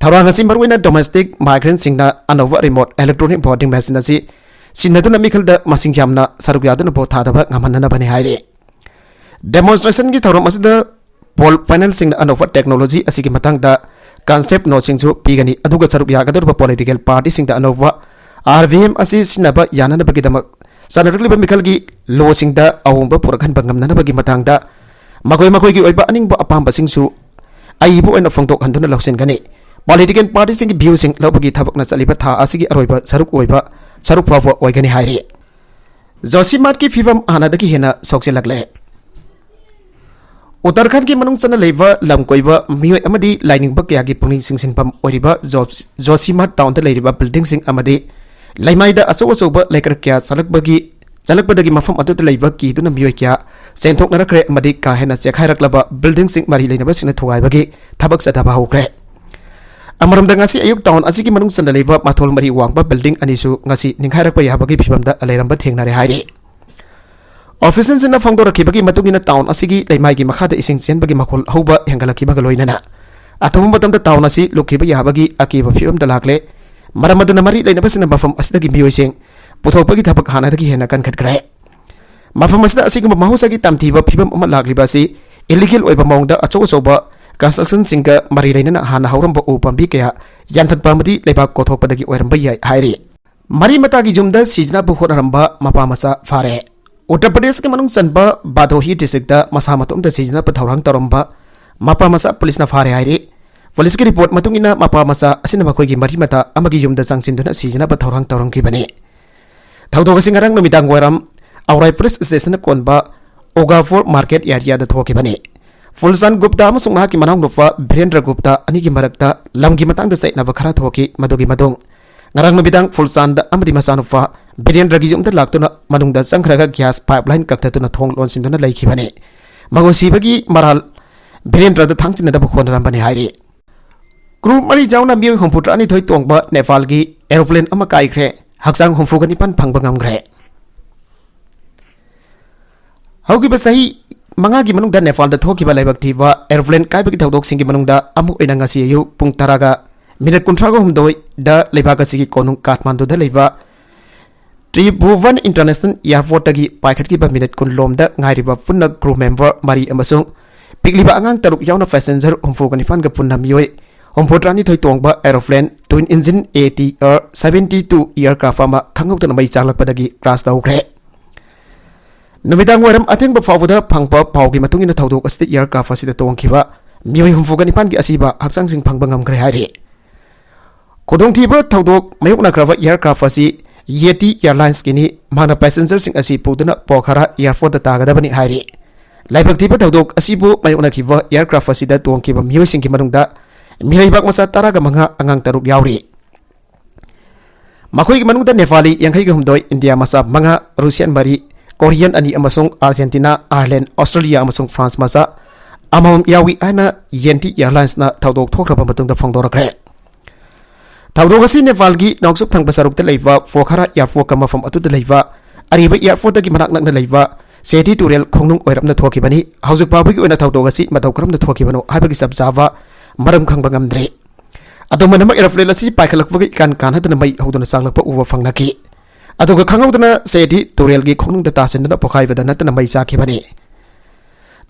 ꯊꯧꯔꯥꯡ ꯑꯁꯤ ꯃꯔꯨꯑꯣꯏꯅ domestic migrantꯁꯤꯡꯅ ꯑꯅꯧꯕ remote electronic voting machine ꯑꯁꯤ ꯁꯤꯖꯤꯟꯅꯗꯨꯅ ꯃꯤꯈꯜꯗ ꯃꯁꯤꯡ ꯌꯥꯝꯅ ꯁꯔꯨꯛ ꯌꯥꯗꯨꯅ ꯚꯣꯠ ꯊꯥꯗꯕ ꯉꯝꯍꯟꯅꯅꯕꯅꯤ ꯍꯥꯏꯔꯤ꯫ Demonstrationꯒꯤ ꯊꯧꯔꯝ ꯑꯁꯤꯗ poll panelꯁꯤꯡꯅ ꯑꯅꯧꯕ technology ꯑꯁꯤꯒꯤ ꯃꯇꯥꯡꯗ concept noteꯁꯤꯡꯁꯨ ꯄꯤꯒꯅꯤ꯫ ꯑꯗꯨꯒ ꯁꯔꯨꯛ ꯌꯥꯒꯗꯧꯔꯤꯕ political partyꯁꯤꯡꯗ ꯑꯅꯧꯕ RVM ꯑꯁꯤ ꯁꯤꯖꯤꯟꯅꯕ ꯌꯥꯅꯅꯕꯒꯤꯗꯃꯛ ꯆꯠꯅꯔꯛꯂꯤꯕ ꯃꯤꯈꯜꯒꯤ lawꯁꯤꯡꯗ ꯑꯍꯣꯡꯕ ꯄꯨꯔꯛꯍꯟꯕ ꯉꯝꯅꯅꯕꯒꯤ ꯃꯇꯥꯡꯗ ꯃꯈꯣꯏ ꯃꯈꯣꯏꯒꯤ ꯑꯣꯏꯕ ꯑꯅꯤꯡꯕ ꯑꯄꯥꯝꯕꯁꯤꯡꯁꯨ ꯑꯏꯕ ꯑꯣꯏꯅ ꯐꯣꯡꯗꯣꯛꯍꯟꯗꯨꯅ ꯂꯧꯁꯤꯟꯒꯅꯤ꯫ Political partyꯁꯤꯡꯒꯤ viewꯁꯤꯡ ꯂꯧꯕꯒꯤ ꯊꯕꯛꯅ ꯆꯠꯂꯤꯕ ꯊꯥ ꯑꯁꯤꯒꯤ ꯑꯔꯣꯏꯕ ꯁꯔꯨꯛ ꯑꯣꯏꯕ ꯁꯔꯨꯛ ꯐꯥꯎꯕ ꯑꯣꯏꯒꯅꯤ ꯍꯥꯏꯔꯤ꯫ ꯖꯣꯁꯤꯃꯥꯠꯀꯤ ꯐꯤꯕꯝ ꯍꯥꯟꯅꯗꯒꯤ ꯍꯦꯟꯅ ꯁꯣꯛꯆꯤꯜꯂꯛꯂꯦ꯫ ꯎꯠꯇꯔꯈꯟꯗꯒꯤ ꯃꯅꯨꯡ ꯆꯟꯅ ꯂꯩꯕ ꯂꯝ ꯀꯣꯏꯕ ꯃꯤꯑꯣꯏ ꯑꯃꯗꯤ ꯂꯥꯏꯅꯤꯡꯕ ꯀꯌꯥꯒꯤ ꯄꯨꯛꯅꯤꯡ ꯆꯤꯡꯁꯤꯟꯐꯝ ꯑꯣꯏꯔꯤꯕ ꯖꯣꯁ-, ꯖꯣꯁꯤꯃꯥꯠ ꯇꯥꯎꯟꯗ ꯂꯩꯔꯤꯕ buildingꯁꯤꯡ ꯑꯃꯗꯤ ꯂꯩꯃꯥꯏꯗ ꯑꯆꯧ ꯑꯆꯧꯕ ꯂꯩꯀ꯭ꯔꯛ ꯀꯌꯥ ꯆꯠꯂꯛꯄꯒꯤ, ꯆꯠꯂꯛꯄꯗꯒꯤ ꯃꯐꯝ ꯑꯗꯨꯗ ꯂꯩꯕ ꯀꯤꯗꯨꯅ ꯃꯤꯑꯣꯏ ꯀꯌꯥ ꯆꯦꯟꯊꯣꯛꯅꯔꯛꯈ꯭ꯔꯦ ꯑꯃꯗꯤ ꯀꯥ ꯍꯦꯟꯅ ꯆꯦꯛꯈꯥꯏꯔꯛꯂꯕ buildingꯁꯤꯡ ꯃꯔꯤ ꯂꯩꯅꯕꯁꯤꯡꯅ ꯊꯨꯒꯥꯏꯕꯒꯤ ꯊꯕꯛ ꯆꯠꯊꯕ ꯍꯧꯈ꯭ꯔꯦ꯫ ꯑꯃꯔꯣꯝꯗ, ꯉꯁꯤ ꯑꯌꯨꯛ ꯇꯥꯎꯟ ꯑꯁꯤꯒꯤ ꯃꯅꯨꯡ ꯆꯟꯅ ꯂꯩꯕ ꯃꯊꯣꯜ ꯃꯔꯤ ꯋꯥꯡꯕ building ꯑꯅꯤꯁꯨ ꯉꯁꯤ ꯅꯤꯡꯈꯥꯏꯔꯛꯄ ꯌꯥꯕꯒꯤ ꯐꯤꯕꯝꯗ ꯂꯩꯔꯝꯕ ꯊꯦꯡꯅꯔꯦ ꯍꯥꯏꯔꯤ꯫ Officialꯁꯤꯡꯅ ꯐꯣꯡꯗꯣꯔꯛꯈꯤꯕꯒꯤ ꯃꯇꯨꯡ ꯏꯟꯅ, ꯇꯥꯎꯟ ꯑꯁꯤꯒꯤ ꯂꯩꯃꯥꯏꯒꯤ ꯃꯈꯥꯗ ꯏꯁꯤꯡ ꯆꯦꯟꯕꯒꯤ ꯃꯈꯣꯜ ꯍꯧꯕ ꯍꯦꯟꯒꯠꯂꯛꯈꯤꯕꯒ ꯂꯣꯏꯅꯅ ꯑꯊꯨꯕ ꯃꯇꯝꯗ ꯇꯥꯎꯟ ꯑꯁꯤ ꯂꯨꯞꯈꯤꯕ ꯌꯥꯕꯒꯤ ꯑꯀꯤꯕ ꯐꯤꯕꯝꯗ ꯂꯥꯛꯂꯦ꯫ ꯃꯔꯝ ꯑꯗꯨꯅ ꯃꯔꯤ ꯂꯩꯅꯕꯁꯤꯡꯅ ꯃꯐꯝ ꯑꯁꯤꯗꯒꯤ ꯃꯤꯑꯣꯏꯁꯤꯡ ꯄꯨꯊꯣꯛꯄꯒꯤ ꯊꯕꯛ ꯍꯥꯟꯅꯗꯒꯤ ꯍꯦꯟꯅ ꯀꯟꯈꯠꯈ꯭ꯔꯦ꯫ ꯃꯐꯝ ꯑꯁꯤꯗ ꯑꯁꯤꯒꯨꯝꯕ ꯃꯍꯧꯁꯥꯒꯤ ꯇꯝꯊꯤꯕ ꯐꯤꯕꯝ ꯑꯃ ꯂꯥꯛꯂꯤꯕ ꯑꯁꯤ illegal ꯑꯣꯏꯕ ꯃꯑꯣꯡꯗ ꯑꯆꯧ ꯑꯆꯧꯕ constructionꯁꯤꯡꯒ ꯃꯔꯤ ꯂꯩꯅꯅ ꯍꯥꯟꯅ ꯍꯧꯔꯝꯕ ꯎ ꯄꯥꯝꯕꯤ ꯀꯌꯥ ꯌꯥꯟꯊꯠꯄ ꯑꯃꯗꯤ ꯂꯩꯕꯥꯛ ꯀꯣꯊꯣꯛꯄꯗꯒꯤ ꯑꯣꯏꯔꯝꯕ ꯌꯥꯏ ꯍꯥꯏꯔꯤ꯫ ꯃꯔꯤ ꯃꯇꯥꯒꯤ ꯌꯨꯝꯗ ꯁꯤꯖꯤꯟꯅꯕ ꯍꯣꯠꯅꯔꯝꯕ ꯃꯄꯥ ꯃꯆꯥ ꯐꯥꯔꯦ꯫ ꯎꯠꯇꯔ ꯄ꯭ꯔꯗꯦꯁꯀꯤ ꯃꯅꯨꯡ ꯆꯟꯕ ꯕꯥꯗꯣꯍꯤ districtꯇ ꯃꯁꯥ ꯃꯇꯣꯝꯇ ꯁꯤꯖꯤꯟꯅꯕ ꯊꯧꯔꯥꯡ ꯇꯧꯔꯝꯕ ꯃꯄꯥ ꯃꯆꯥ ꯄꯨꯂꯤꯁꯅ ꯐꯥꯔꯦ ꯍꯥꯏꯔꯤ꯫ ꯄꯨꯂꯤꯁꯀꯤ report ꯃꯇꯨꯡ ꯏꯟꯅ, ꯃꯄꯥ ꯃꯆꯥ ꯑꯁꯤꯅ ꯃꯈꯣꯏꯒꯤ ꯃꯔꯤ ꯃꯇꯥ ꯑꯃꯒꯤ ꯌꯨꯝꯗ ꯆꯪꯁꯤꯟꯗꯨꯅ ꯁꯤꯖꯤꯟꯅꯕ ꯊꯧꯔꯥꯡ ꯇꯧꯔꯝꯈꯤꯕꯅꯤ꯫ ꯊꯧꯗꯣꯛ ꯑꯁꯤ ꯉꯔꯥꯡ ꯅꯨꯃꯤꯗꯥꯡ ꯋꯥꯏꯔꯝ ꯑꯧꯔꯥꯏ ꯄꯨꯂꯤꯁ ꯁ꯭ꯇꯦꯁꯟꯅ ꯀꯣꯟꯕ ꯑꯣꯒꯥꯐꯣꯔ market areaꯗ ꯊꯣꯛꯈꯤꯕꯅꯤ꯫ ꯐꯨꯜꯆꯥꯟ ꯒꯨꯞꯇꯥ ꯑꯃꯁꯨꯡ ꯃꯍꯥꯛꯀꯤ ꯃꯅꯥꯎꯅꯨꯄꯥ ꯕꯤꯔꯦꯟꯗ꯭ꯔ ꯒꯨꯞꯇꯥ ꯑꯅꯤꯒꯤ ꯃꯔꯛꯇ ꯂꯝꯒꯤ ꯃꯇꯥꯡꯗ ꯆꯩꯅꯕ ꯈꯔ ꯊꯣꯛꯈꯤ꯫ ꯃꯗꯨꯒꯤ ꯃꯇꯨꯡ ꯉꯔꯥꯡ ꯅꯨꯃꯤꯗꯥꯡ ꯐꯨꯜꯆꯥꯟꯗ ꯑꯃꯗꯤ ꯃꯆꯥꯅꯨꯄꯥ ꯕꯤꯔꯦꯟꯗ꯭ꯔꯒꯤ ꯌꯨꯝꯗ ꯂꯥꯛꯇꯨꯅ ꯃꯅꯨꯡꯗ ꯆꯪꯈ꯭ꯔꯒ gas pipeline ꯀꯛꯊꯠꯇꯨꯅ ꯊꯣꯡ ꯂꯣꯟꯁꯤꯟꯗꯨꯅ ꯂꯩꯈꯤꯕꯅꯤ꯫ ꯃꯉꯣꯟ ꯁꯤꯕꯒꯤ ꯃꯔꯥꯜ ꯕꯤꯔꯦꯟꯗ꯭ꯔꯗ ꯊꯥꯡꯖꯤꯟꯅꯗꯕ ꯍꯣꯠꯅꯔꯝꯕꯅꯤ ꯍꯥꯏꯔꯤ꯫ Crew ꯃꯔꯤ ꯌꯥꯎꯅ ꯃꯤꯑꯣꯏ ꯍꯨꯝꯐꯨꯇꯔꯥꯅꯤꯊꯣꯏ ꯇꯣꯡꯕ ꯅꯦꯄꯥꯜꯒꯤ aeroplane ꯑꯃ ꯀꯥꯏꯈ꯭ꯔꯦ꯫ ꯍꯛꯆꯥꯡ ꯍꯨꯝꯐꯨꯒ ꯅꯤꯄꯥꯟ ꯐꯪꯕ ꯉꯝꯈ꯭ꯔꯦ꯫ ꯍꯧꯈꯤꯕ ꯆꯍꯤ ꯃꯉꯥꯒꯤ ꯃꯅꯨꯡꯗ ꯅꯦꯄꯥꯜꯗ ꯊꯣꯛꯈꯤꯕ ꯂꯥꯏꯕꯛ ꯊꯤꯕ aeroplane ꯀꯥꯏꯕꯒꯤ ꯊꯧꯗꯣꯛꯁꯤꯡꯒꯤ ꯃꯅꯨꯡꯗ ꯑꯃ ꯑꯣꯏꯅ ꯉꯁꯤ ꯑꯌꯨꯛ ꯄꯨꯡ ꯇꯔꯥꯒ minute ꯀꯨꯟꯊ꯭ꯔꯥꯒ ꯍꯨꯝꯗꯣꯏꯗ ꯂꯩꯕꯥꯛ ꯑꯁꯤꯒꯤ ꯀꯣꯅꯨꯡ ꯀꯥꯊꯃꯥꯟꯗꯨꯗ ꯂꯩꯕ ꯇ꯭ꯔꯤꯚꯨꯕꯟ International Airportꯇꯒꯤ ꯄꯥꯏꯈꯠꯈꯤꯕ minute ꯀꯨꯟ ꯂꯣꯝꯗ ꯉꯥꯏꯔꯤꯕ ꯄꯨꯟꯅ crew member ꯃꯔꯤ ꯑꯃꯁꯨꯡ ꯄꯤꯛꯂꯤꯕ ꯑꯉꯥꯡ ꯇꯔꯨꯛ ꯌꯥꯎꯅ passenger ꯍꯨꯝꯐꯨꯒ ꯅꯤꯄꯥꯟꯒ ꯄꯨꯟꯅ ꯃꯤꯑꯣꯏ ꯍꯨꯝꯐꯨꯇꯔꯥꯅꯤꯊꯣꯏ ꯇꯣꯡꯕ aeroplane twin engine A T R seventy two aircraft ꯑꯃ ꯈꯪꯍꯧꯗꯅ ꯃꯩ ꯆꯥꯛꯂꯛꯄꯗꯒꯤ crash ꯇꯧꯈ꯭ꯔꯦ꯫ ꯅꯨꯃꯤꯗꯥꯡ ꯋꯥꯏꯔꯝ ꯑꯊꯦꯡꯕ ꯐꯥꯎꯕꯗ ꯐꯪꯕ ꯄꯥꯎꯒꯤ ꯃꯇꯨꯡ ꯏꯟꯅ, ꯊꯧꯗꯣꯛ ꯑꯁꯤꯗ aircraft ꯑꯁꯤꯗ ꯇꯣꯡꯈꯤꯕ ꯃꯤꯑꯣꯏ ꯍꯨꯝꯐꯨꯒ ꯅꯤꯄꯥꯟꯒꯤ ꯑꯁꯤꯕ ꯍꯛꯆꯥꯡꯁꯤꯡ ꯐꯪꯕ ꯉꯝꯈ꯭ꯔꯦ ꯍꯥꯏꯔꯤ꯫ ꯈꯨꯗꯣꯡꯊꯤꯕ ꯊꯧꯗꯣꯛ ꯃꯥꯌꯣꯛꯅꯈ꯭ꯔꯕ aircraft ꯑꯁꯤ Yeti Airlinesꯀꯤꯅꯤ꯫ ꯃꯍꯥꯛꯅ passengerꯁꯤꯡ ꯑꯁꯤ ꯄꯨꯗꯨꯅ ꯄꯣꯈꯥꯔꯥ airportꯇ ꯇꯥꯒꯗꯕꯅꯤ ꯍꯥꯏꯔꯤ꯫ ꯂꯥꯏꯕꯛ ꯊꯤꯕ ꯊꯧꯗꯣꯛ ꯑꯁꯤꯕꯨ ꯃꯥꯌꯣꯛꯅꯈꯤꯕ aircraft ꯑꯁꯤꯗ ꯇꯣꯡꯈꯤꯕ ꯃꯤꯑꯣꯏꯁꯤꯡꯒꯤ ꯃꯅꯨꯡꯗ ꯃꯤꯔꯩꯕꯥꯛ ꯃꯆꯥ ꯇꯔꯥꯒ ꯃꯉꯥ, ꯑꯉꯥꯡ ꯇꯔꯨꯛ ꯌꯥꯎꯔꯤ꯫ ꯃꯈꯣꯏꯒꯤ ꯃꯅꯨꯡꯗ ꯅꯦꯄꯥꯂꯤ ꯌꯥꯡꯈꯩꯒ ꯍꯨꯝꯗꯣꯏ, ꯏꯟꯗꯤꯌꯥ ꯃꯆꯥ ꯃꯉꯥ, ꯔꯨꯁꯤꯌꯥꯟ ꯃꯔꯤ, ꯀꯣꯔꯤꯌꯟ ꯑꯅꯤ ꯑꯃꯁꯨꯡ ꯑꯥꯔꯖꯦꯟꯇꯤꯅꯥ, ꯑꯥꯌꯔꯂꯦꯟ, ꯑꯣꯁꯇ꯭ꯔꯦꯂꯤꯌꯥ ꯑꯃꯁꯨꯡ ꯐ꯭ꯔꯥꯟꯁ ꯃꯆꯥ ꯑꯃꯃꯝ ꯌꯥꯎꯏ ꯍꯥꯏꯅ Yeti Airlinesꯅ ꯊꯧꯗꯣꯛ ꯊꯣꯛꯈ꯭ꯔꯕ ꯃꯇꯨꯡꯗ ꯐꯣꯡꯗꯣꯔꯛꯈ꯭ꯔꯦ꯫ ꯊꯧꯗꯣꯛ ꯑꯁꯤ ꯅꯦꯄꯥꯜꯒꯤ ꯅꯣꯡꯆꯨꯞ ꯊꯪꯕ ꯁꯔꯨꯛꯇ ꯂꯩꯕ ꯄꯣꯈꯥꯔꯥ airportꯀ ꯃꯐꯝ ꯑꯗꯨꯗ ꯂꯩꯕ ꯑꯔꯤꯕ airportꯇꯒꯤ ꯃꯅꯥꯛ ꯅꯛꯅ ꯂꯩꯕ ꯁꯦꯗꯤ ꯇꯨꯔꯦꯜ ꯈꯣꯡꯅꯨꯡ ꯑꯣꯏꯔꯞꯅ ꯊꯣꯛꯈꯤꯕꯅꯤ꯫ ꯍꯧꯖꯤꯛ ꯐꯥꯎꯕꯒꯤ ꯑꯣꯏꯅ ꯊꯧꯗꯣꯛ ꯑꯁꯤ ꯃꯇꯧ ꯀꯔꯝꯅ ꯊꯣꯛꯈꯤꯕꯅꯣ ꯍꯥꯏꯕꯒꯤ ꯆꯞ ꯆꯥꯕ ꯃꯔꯝ ꯈꯪꯕ ꯉꯝꯗ꯭ꯔꯤ꯫ ꯑꯗꯨꯝ ꯑꯣꯏꯅꯃꯛ, aeroplane ꯑꯁꯤ ꯄꯥꯏꯈꯠꯂꯛꯄꯒ ꯏꯀꯥꯟ ꯀꯥꯟꯅꯗꯅ ꯃꯩ ꯍꯧꯗꯨꯅ ꯆꯥꯛꯂꯛꯄ ꯎꯕ ꯐꯪꯅꯈꯤ꯫ ꯑꯗꯨꯒ ꯈꯪꯍꯧꯗꯅ ꯁꯦꯗꯤ ꯇꯨꯔꯦꯜꯒꯤ ꯈꯣꯡꯅꯨꯡꯗ ꯇꯥꯁꯤꯟꯗꯨꯅ ꯄꯣꯈꯥꯏꯕꯗ ꯅꯠꯇꯅ ꯃꯩ ꯆꯥꯛꯈꯤꯕꯅꯤ꯫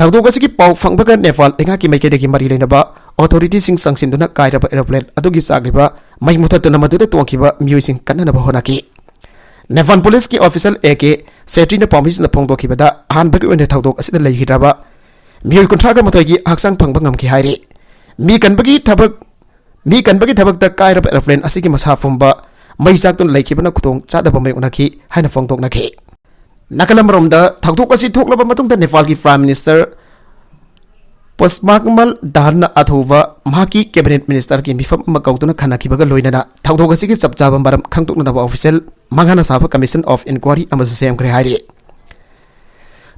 ꯊꯧꯗꯣꯛ ꯑꯁꯤꯒꯤ ꯄꯥꯎ ꯐꯪꯕꯒ ꯅꯦꯄꯥꯜ ꯂꯩꯉꯥꯛꯀꯤ ꯃꯥꯏꯀꯩꯗꯒꯤ ꯃꯔꯤ ꯂꯩꯅꯕ authorityꯁꯤꯡ ꯆꯪꯁꯤꯟꯗꯨꯅ ꯀꯥꯏꯔꯕ aeroplane ꯑꯗꯨꯒꯤ ꯆꯥꯛꯂꯤꯕ ꯃꯩ ꯃꯨꯊꯠꯇꯨꯅ ꯃꯗꯨꯗ ꯇꯣꯡꯈꯤꯕ ꯃꯤꯑꯣꯏꯁꯤꯡ ꯀꯟꯅꯅꯕ ꯍꯣꯠꯅꯈꯤ꯫ ꯅꯦꯄꯥꯜ ꯄꯨꯂꯤꯁꯀꯤ official A K ꯁꯦꯇ꯭ꯔꯤꯅ ꯄꯥꯎꯃꯤꯁꯤꯡꯗ ꯐꯣꯡꯗꯣꯛꯈꯤꯕꯗ, ꯑꯍꯥꯟꯕꯒꯤ ꯑꯣꯏꯅ ꯊꯧꯗꯣꯛ ꯑꯁꯤꯗ ꯂꯩꯈꯤꯗ꯭ꯔꯕ ꯃꯤꯑꯣꯏ ꯀꯨꯟꯊ꯭ꯔꯥꯒ ꯃꯥꯊꯣꯏꯒꯤ ꯍꯛꯆꯥꯡ ꯐꯪꯕ ꯉꯝꯈꯤ ꯍꯥꯏꯔꯤ꯫ ꯃꯤ ꯀꯟꯕꯒꯤ ꯊꯕꯛ ꯃꯤ ꯀꯟꯕꯒꯤ ꯊꯕꯛꯇ ꯀꯥꯏꯔꯕ aeroplane ꯑꯁꯤꯒꯤ ꯃꯁꯥ ꯄꯨꯝꯕ ꯃꯩ ꯆꯥꯛꯇꯨꯅ ꯂꯩꯈꯤꯕꯅ ꯈꯨꯗꯣꯡ ꯆꯥꯗꯕ ꯃꯥꯌꯣꯛꯅꯈꯤ ꯍꯥꯏꯅ ꯐꯣꯡꯗꯣꯛꯅꯈꯤ꯫ ꯅꯥꯀꯜ ꯑꯃꯔꯣꯝꯗ, ꯊꯧꯗꯣꯛ ꯑꯁꯤ ꯊꯣꯛꯂꯕ ꯃꯇꯨꯡꯗ ꯅꯦꯄꯥꯜꯒꯤ Prime Minister ꯄꯨꯁꯄꯀꯃꯜ ꯗꯥꯜꯅ ꯑꯊꯨꯕ ꯃꯍꯥꯛꯀꯤ cabinet ministerꯒꯤ ꯃꯤꯐꯝ ꯑꯃ ꯀꯧꯗꯨꯅ ꯈꯟꯅꯈꯤꯕꯒ ꯂꯣꯏꯅꯅ ꯊꯧꯗꯣꯛ ꯑꯁꯤꯒꯤ ꯆꯞ ꯆꯥꯕ ꯃꯔꯝ ꯈꯪꯗꯣꯛꯅꯅꯕ official ꯃꯉꯥꯅ ꯁꯥꯕ Commission of Inquiry ꯑꯃꯁꯨ ꯁꯦꯝꯈ꯭ꯔꯦ ꯍꯥꯏꯔꯤ꯫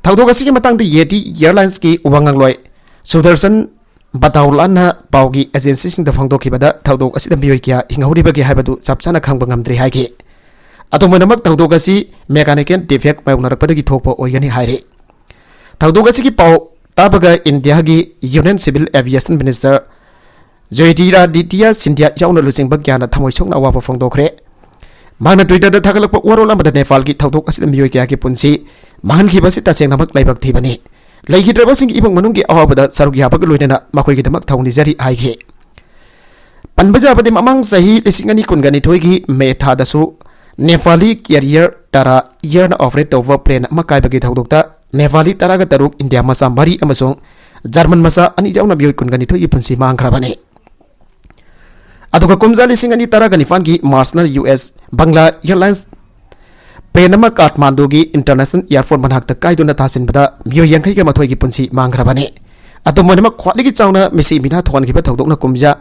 ꯊꯧꯗꯣꯛ ꯑꯁꯤꯒꯤ ꯃꯇꯥꯡꯗ Yeti Airlinesꯀꯤ ꯋꯥ ꯉꯥꯡꯂꯣꯏ ꯁꯨꯗꯔꯁꯟ ꯕꯇꯥꯎꯂꯥꯅ ꯄꯥꯎꯒꯤ agencyꯁꯤꯡꯗ ꯐꯣꯡꯗꯣꯛꯈꯤꯕꯗ, ꯊꯧꯗꯣꯛ ꯑꯁꯤꯗ ꯃꯤꯑꯣꯏ ꯀꯌꯥ ꯍꯤꯡꯍꯧꯔꯤꯕꯒꯦ ꯍꯥꯏꯕꯗꯨ ꯆꯞ ꯆꯥꯅ ꯈꯪꯕ ꯉꯝꯗ꯭ꯔꯤ ꯍꯥꯏꯈꯤ꯫ ꯑꯗꯨꯝ ꯑꯣꯏꯅꯃꯛ, ꯊꯧꯗꯣꯛ ꯑꯁꯤ mechanical defect ꯃꯥꯌꯣꯛꯅꯔꯛꯄꯗꯒꯤ ꯊꯣꯛꯄ ꯑꯣꯏꯒꯅꯤ ꯍꯥꯏꯔꯤ꯫ ꯊꯧꯗꯣꯛ ꯑꯁꯤꯒꯤ ꯄꯥꯎ ꯇꯥꯕꯒ ꯏꯟꯗꯤꯌꯥꯒꯤ Union Civil Aviation Minister ꯖꯣꯏꯇꯤꯔꯥꯗꯤꯇꯤꯌꯥ Scindia ꯌꯥꯎꯅ ꯂꯨꯆꯤꯡꯕ ꯀꯌꯥꯅ ꯊꯃꯣꯏ ꯁꯣꯛꯅ ꯑꯋꯥꯕ ꯐꯣꯡꯗꯣꯛꯈ꯭ꯔꯦ꯫ ꯃꯍꯥꯛꯅ Twitterꯗ ꯊꯥꯒꯠꯂꯛꯄ ꯋꯥꯔꯣꯜ ꯑꯃꯗ ꯅꯦꯄꯥꯜꯒꯤ ꯊꯧꯗꯣꯛ ꯑꯁꯤꯗ ꯃꯤꯑꯣꯏ ꯀꯌꯥꯒꯤ ꯄꯨꯟꯁꯤ ꯃꯥꯡꯍꯟꯈꯤꯕ ꯑꯁꯤ ꯇꯁꯦꯡꯅꯃꯛ ꯂꯥꯏꯕꯛ ꯊꯤꯕꯅꯤ꯫ ꯂꯩꯈꯤꯗ꯭ꯔꯕꯁꯤꯡꯒꯤ ꯏꯃꯨꯡ ꯃꯅꯨꯡꯒꯤ ꯑꯋꯥꯕꯗ ꯁꯔꯨꯛ ꯌꯥꯕꯒ ꯂꯣꯏꯅꯅ ꯃꯈꯣꯏꯒꯤꯗꯃꯛ ꯊꯧꯅꯤꯖꯔꯤ ꯍꯥꯏꯈꯤ꯫ ꯄꯟꯕ ꯌꯥꯕꯗꯤ, ꯃꯃꯥꯡ ꯆꯍꯤ ꯂꯤꯁꯤꯡ ꯑꯅꯤ ꯀꯨꯟꯒ ꯅꯤꯊꯣꯏꯒꯤ ꯃꯦ ꯊꯥꯗꯁꯨ ꯅꯦꯄꯥꯂꯤ carrier ꯇꯔꯥ ꯏꯌꯔꯅ ꯑꯣꯄꯔꯦꯠ ꯇꯧꯕ ꯄ꯭ꯂꯦꯟ ꯑꯃ ꯀꯥꯏꯕꯒꯤ ꯊꯧꯗꯣꯛꯇ ꯅꯦꯄꯥꯂꯤ ꯇꯔꯥꯒ ꯇꯔꯨꯛ, ꯏꯟꯗꯤꯌꯥ ꯃꯆꯥ ꯃꯔꯤ ꯑꯃꯁꯨꯡ ꯖꯔꯃꯟ ꯃꯆꯥ ꯑꯅꯤ ꯌꯥꯎꯅ ꯃꯤꯑꯣꯏ ꯀꯨꯟꯒ ꯅꯤꯊꯣꯏꯒꯤ ꯄꯨꯟꯁꯤ ꯃꯥꯡꯈ꯭ꯔꯕꯅꯤ꯫ ꯑꯗꯨꯒ ꯀꯨꯝꯖꯥ ꯂꯤꯁꯤꯡ ꯑꯅꯤ ꯇꯔꯥꯒ ꯅꯤꯄꯥꯟꯒꯤ ꯃꯥꯔꯆꯅ ꯌꯨ ꯑꯦꯁ ꯕꯪꯒ꯭ꯂꯥ ꯑꯦꯌꯔꯂꯥꯏꯟꯁ ꯄ꯭ꯂꯦꯟ ꯑꯃ ꯀꯥꯊꯃꯥꯟꯗꯨꯒꯤ ꯏꯟꯇꯔꯅꯦꯁꯅꯦꯜ ꯑꯦꯌꯔꯄꯣꯔꯠ ꯃꯅꯥꯛꯇ ꯀꯥꯏꯗꯨꯅ ꯇꯥꯁꯤꯟꯕꯗ ꯃꯤꯑꯣꯏ ꯌꯥꯡꯈꯩꯒ ꯃꯥꯊꯣꯏꯒꯤ ꯄꯨꯟꯁꯤ ꯃꯥꯡꯈ꯭ꯔꯕꯅꯤ꯫ ꯑꯇꯣꯝꯕ ꯑꯅꯤꯃꯛ ꯈ꯭ꯋꯥꯏꯗꯒꯤ ꯆꯥꯎꯅ ꯃꯤꯁꯤ ꯃꯤꯅꯥ ꯊꯣꯛꯍꯟꯈꯤꯕ ꯊꯧꯗꯣꯛꯅ ꯀꯨꯝꯖꯥ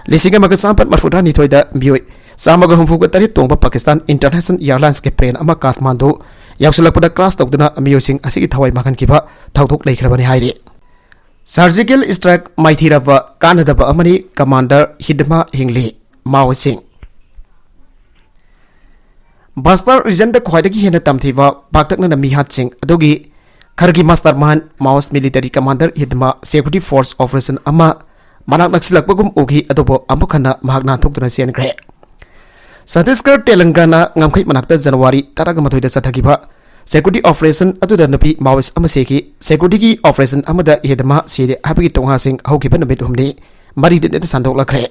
ꯂꯤꯁꯤꯡ ꯑꯃꯒ ꯆꯥꯃꯥꯄꯟ ꯃꯔꯐꯨꯇꯔꯥꯅꯤꯊꯣꯏꯗ ꯃꯤꯑꯣꯏ ꯆꯥꯝꯃꯒ ꯍꯨꯝꯐꯨꯒ ꯇꯔꯦꯠ ꯇꯣꯡꯕ ꯄꯥꯀꯤꯁꯇꯥꯟ ꯏꯟꯇꯔꯅꯦꯁꯅꯦꯜ ꯑꯦꯌꯔꯂꯥꯏꯟꯁꯀꯤ ꯄ꯭ꯂꯦꯟ ꯑꯃ ꯀꯥꯊꯃꯥꯟꯗꯨ ꯌꯧꯁꯤꯜꯂꯛꯄꯗ ꯀ꯭ꯔꯥꯁ ꯇꯧꯗꯨꯅ ꯃꯤꯑꯣꯏꯁꯤꯡ ꯑꯁꯤꯒꯤ ꯊꯋꯥꯏ ꯃꯥꯡꯍꯟꯈꯤꯕ ꯊꯧꯗꯣꯛ ꯂꯩꯈ꯭ꯔꯕꯅꯤ ꯍꯥꯏꯔꯤ꯫ ꯁꯔꯖꯤꯀꯦꯜ ꯁ꯭ꯇ꯭ꯔꯥꯏꯛ ꯃꯥꯏꯊꯤꯔꯕ ꯀꯥꯟꯅꯗꯕ ꯑꯃꯅꯤ, ꯀꯃꯥꯟꯗꯔ ꯍꯤꯗꯃꯥ ꯍꯤꯡꯂꯤ꯫ ꯃꯥꯑꯣꯁꯤꯡ꯫ ꯕꯁꯇꯔ ꯔꯤꯖꯟꯗ ꯈ꯭ꯋꯥꯏꯗꯒꯤ ꯍꯦꯟꯅ ꯇꯝꯊꯤꯕ ꯄꯥꯛꯇꯛꯅꯅ ꯃꯤꯍꯥꯠꯁꯤꯡ ꯑꯗꯨꯒꯤ ꯈꯔꯒꯤ mastermind Maoist military commander Hidma security force operation ꯑꯃ ꯃꯅꯥꯛ ꯅꯛꯁꯤꯜꯂꯛꯄꯒꯨꯝ ꯎꯈꯤ, ꯑꯗꯨꯕꯨ ꯑꯃꯨꯛ ꯍꯟꯅ ꯃꯍꯥꯛ ꯅꯥꯟꯊꯣꯛꯇꯨꯅ ꯆꯦꯟꯈ꯭ꯔꯦ꯫ ꯁꯠꯇꯤꯁꯒꯔ ꯇꯦꯂꯪꯒꯥꯅꯥ ꯉꯝꯈꯩ ꯃꯅꯥꯛꯇ ꯖꯅꯋꯥꯔꯤ ꯇꯔꯥꯒ ꯃꯥꯊꯣꯏꯗ ꯆꯠꯊꯈꯤꯕ ꯁꯦꯀ꯭ꯌꯨꯔꯤꯇꯤ ꯑꯣꯄꯔꯦꯁꯟ ꯑꯗꯨꯗ ꯅꯨꯄꯤ ꯃꯥꯑꯣꯏꯁ ꯑꯃ ꯁꯤꯈꯤ꯫ ꯁꯦꯀ꯭ꯌꯨꯔꯤꯇꯤꯒꯤ ꯑꯣꯄꯔꯦꯁꯟ ꯑꯃꯗ ꯍꯤꯗꯃꯥ ꯁꯤꯔꯦ ꯍꯥꯏꯕꯒꯤ ꯇꯣꯉꯥꯁꯤꯡ ꯍꯧꯈꯤꯕ ꯅꯨꯃꯤꯠ ꯍꯨꯝꯅꯤ ꯃꯔꯤꯗ ꯁꯟꯗꯣꯛꯂꯛꯈ꯭ꯔꯦ꯫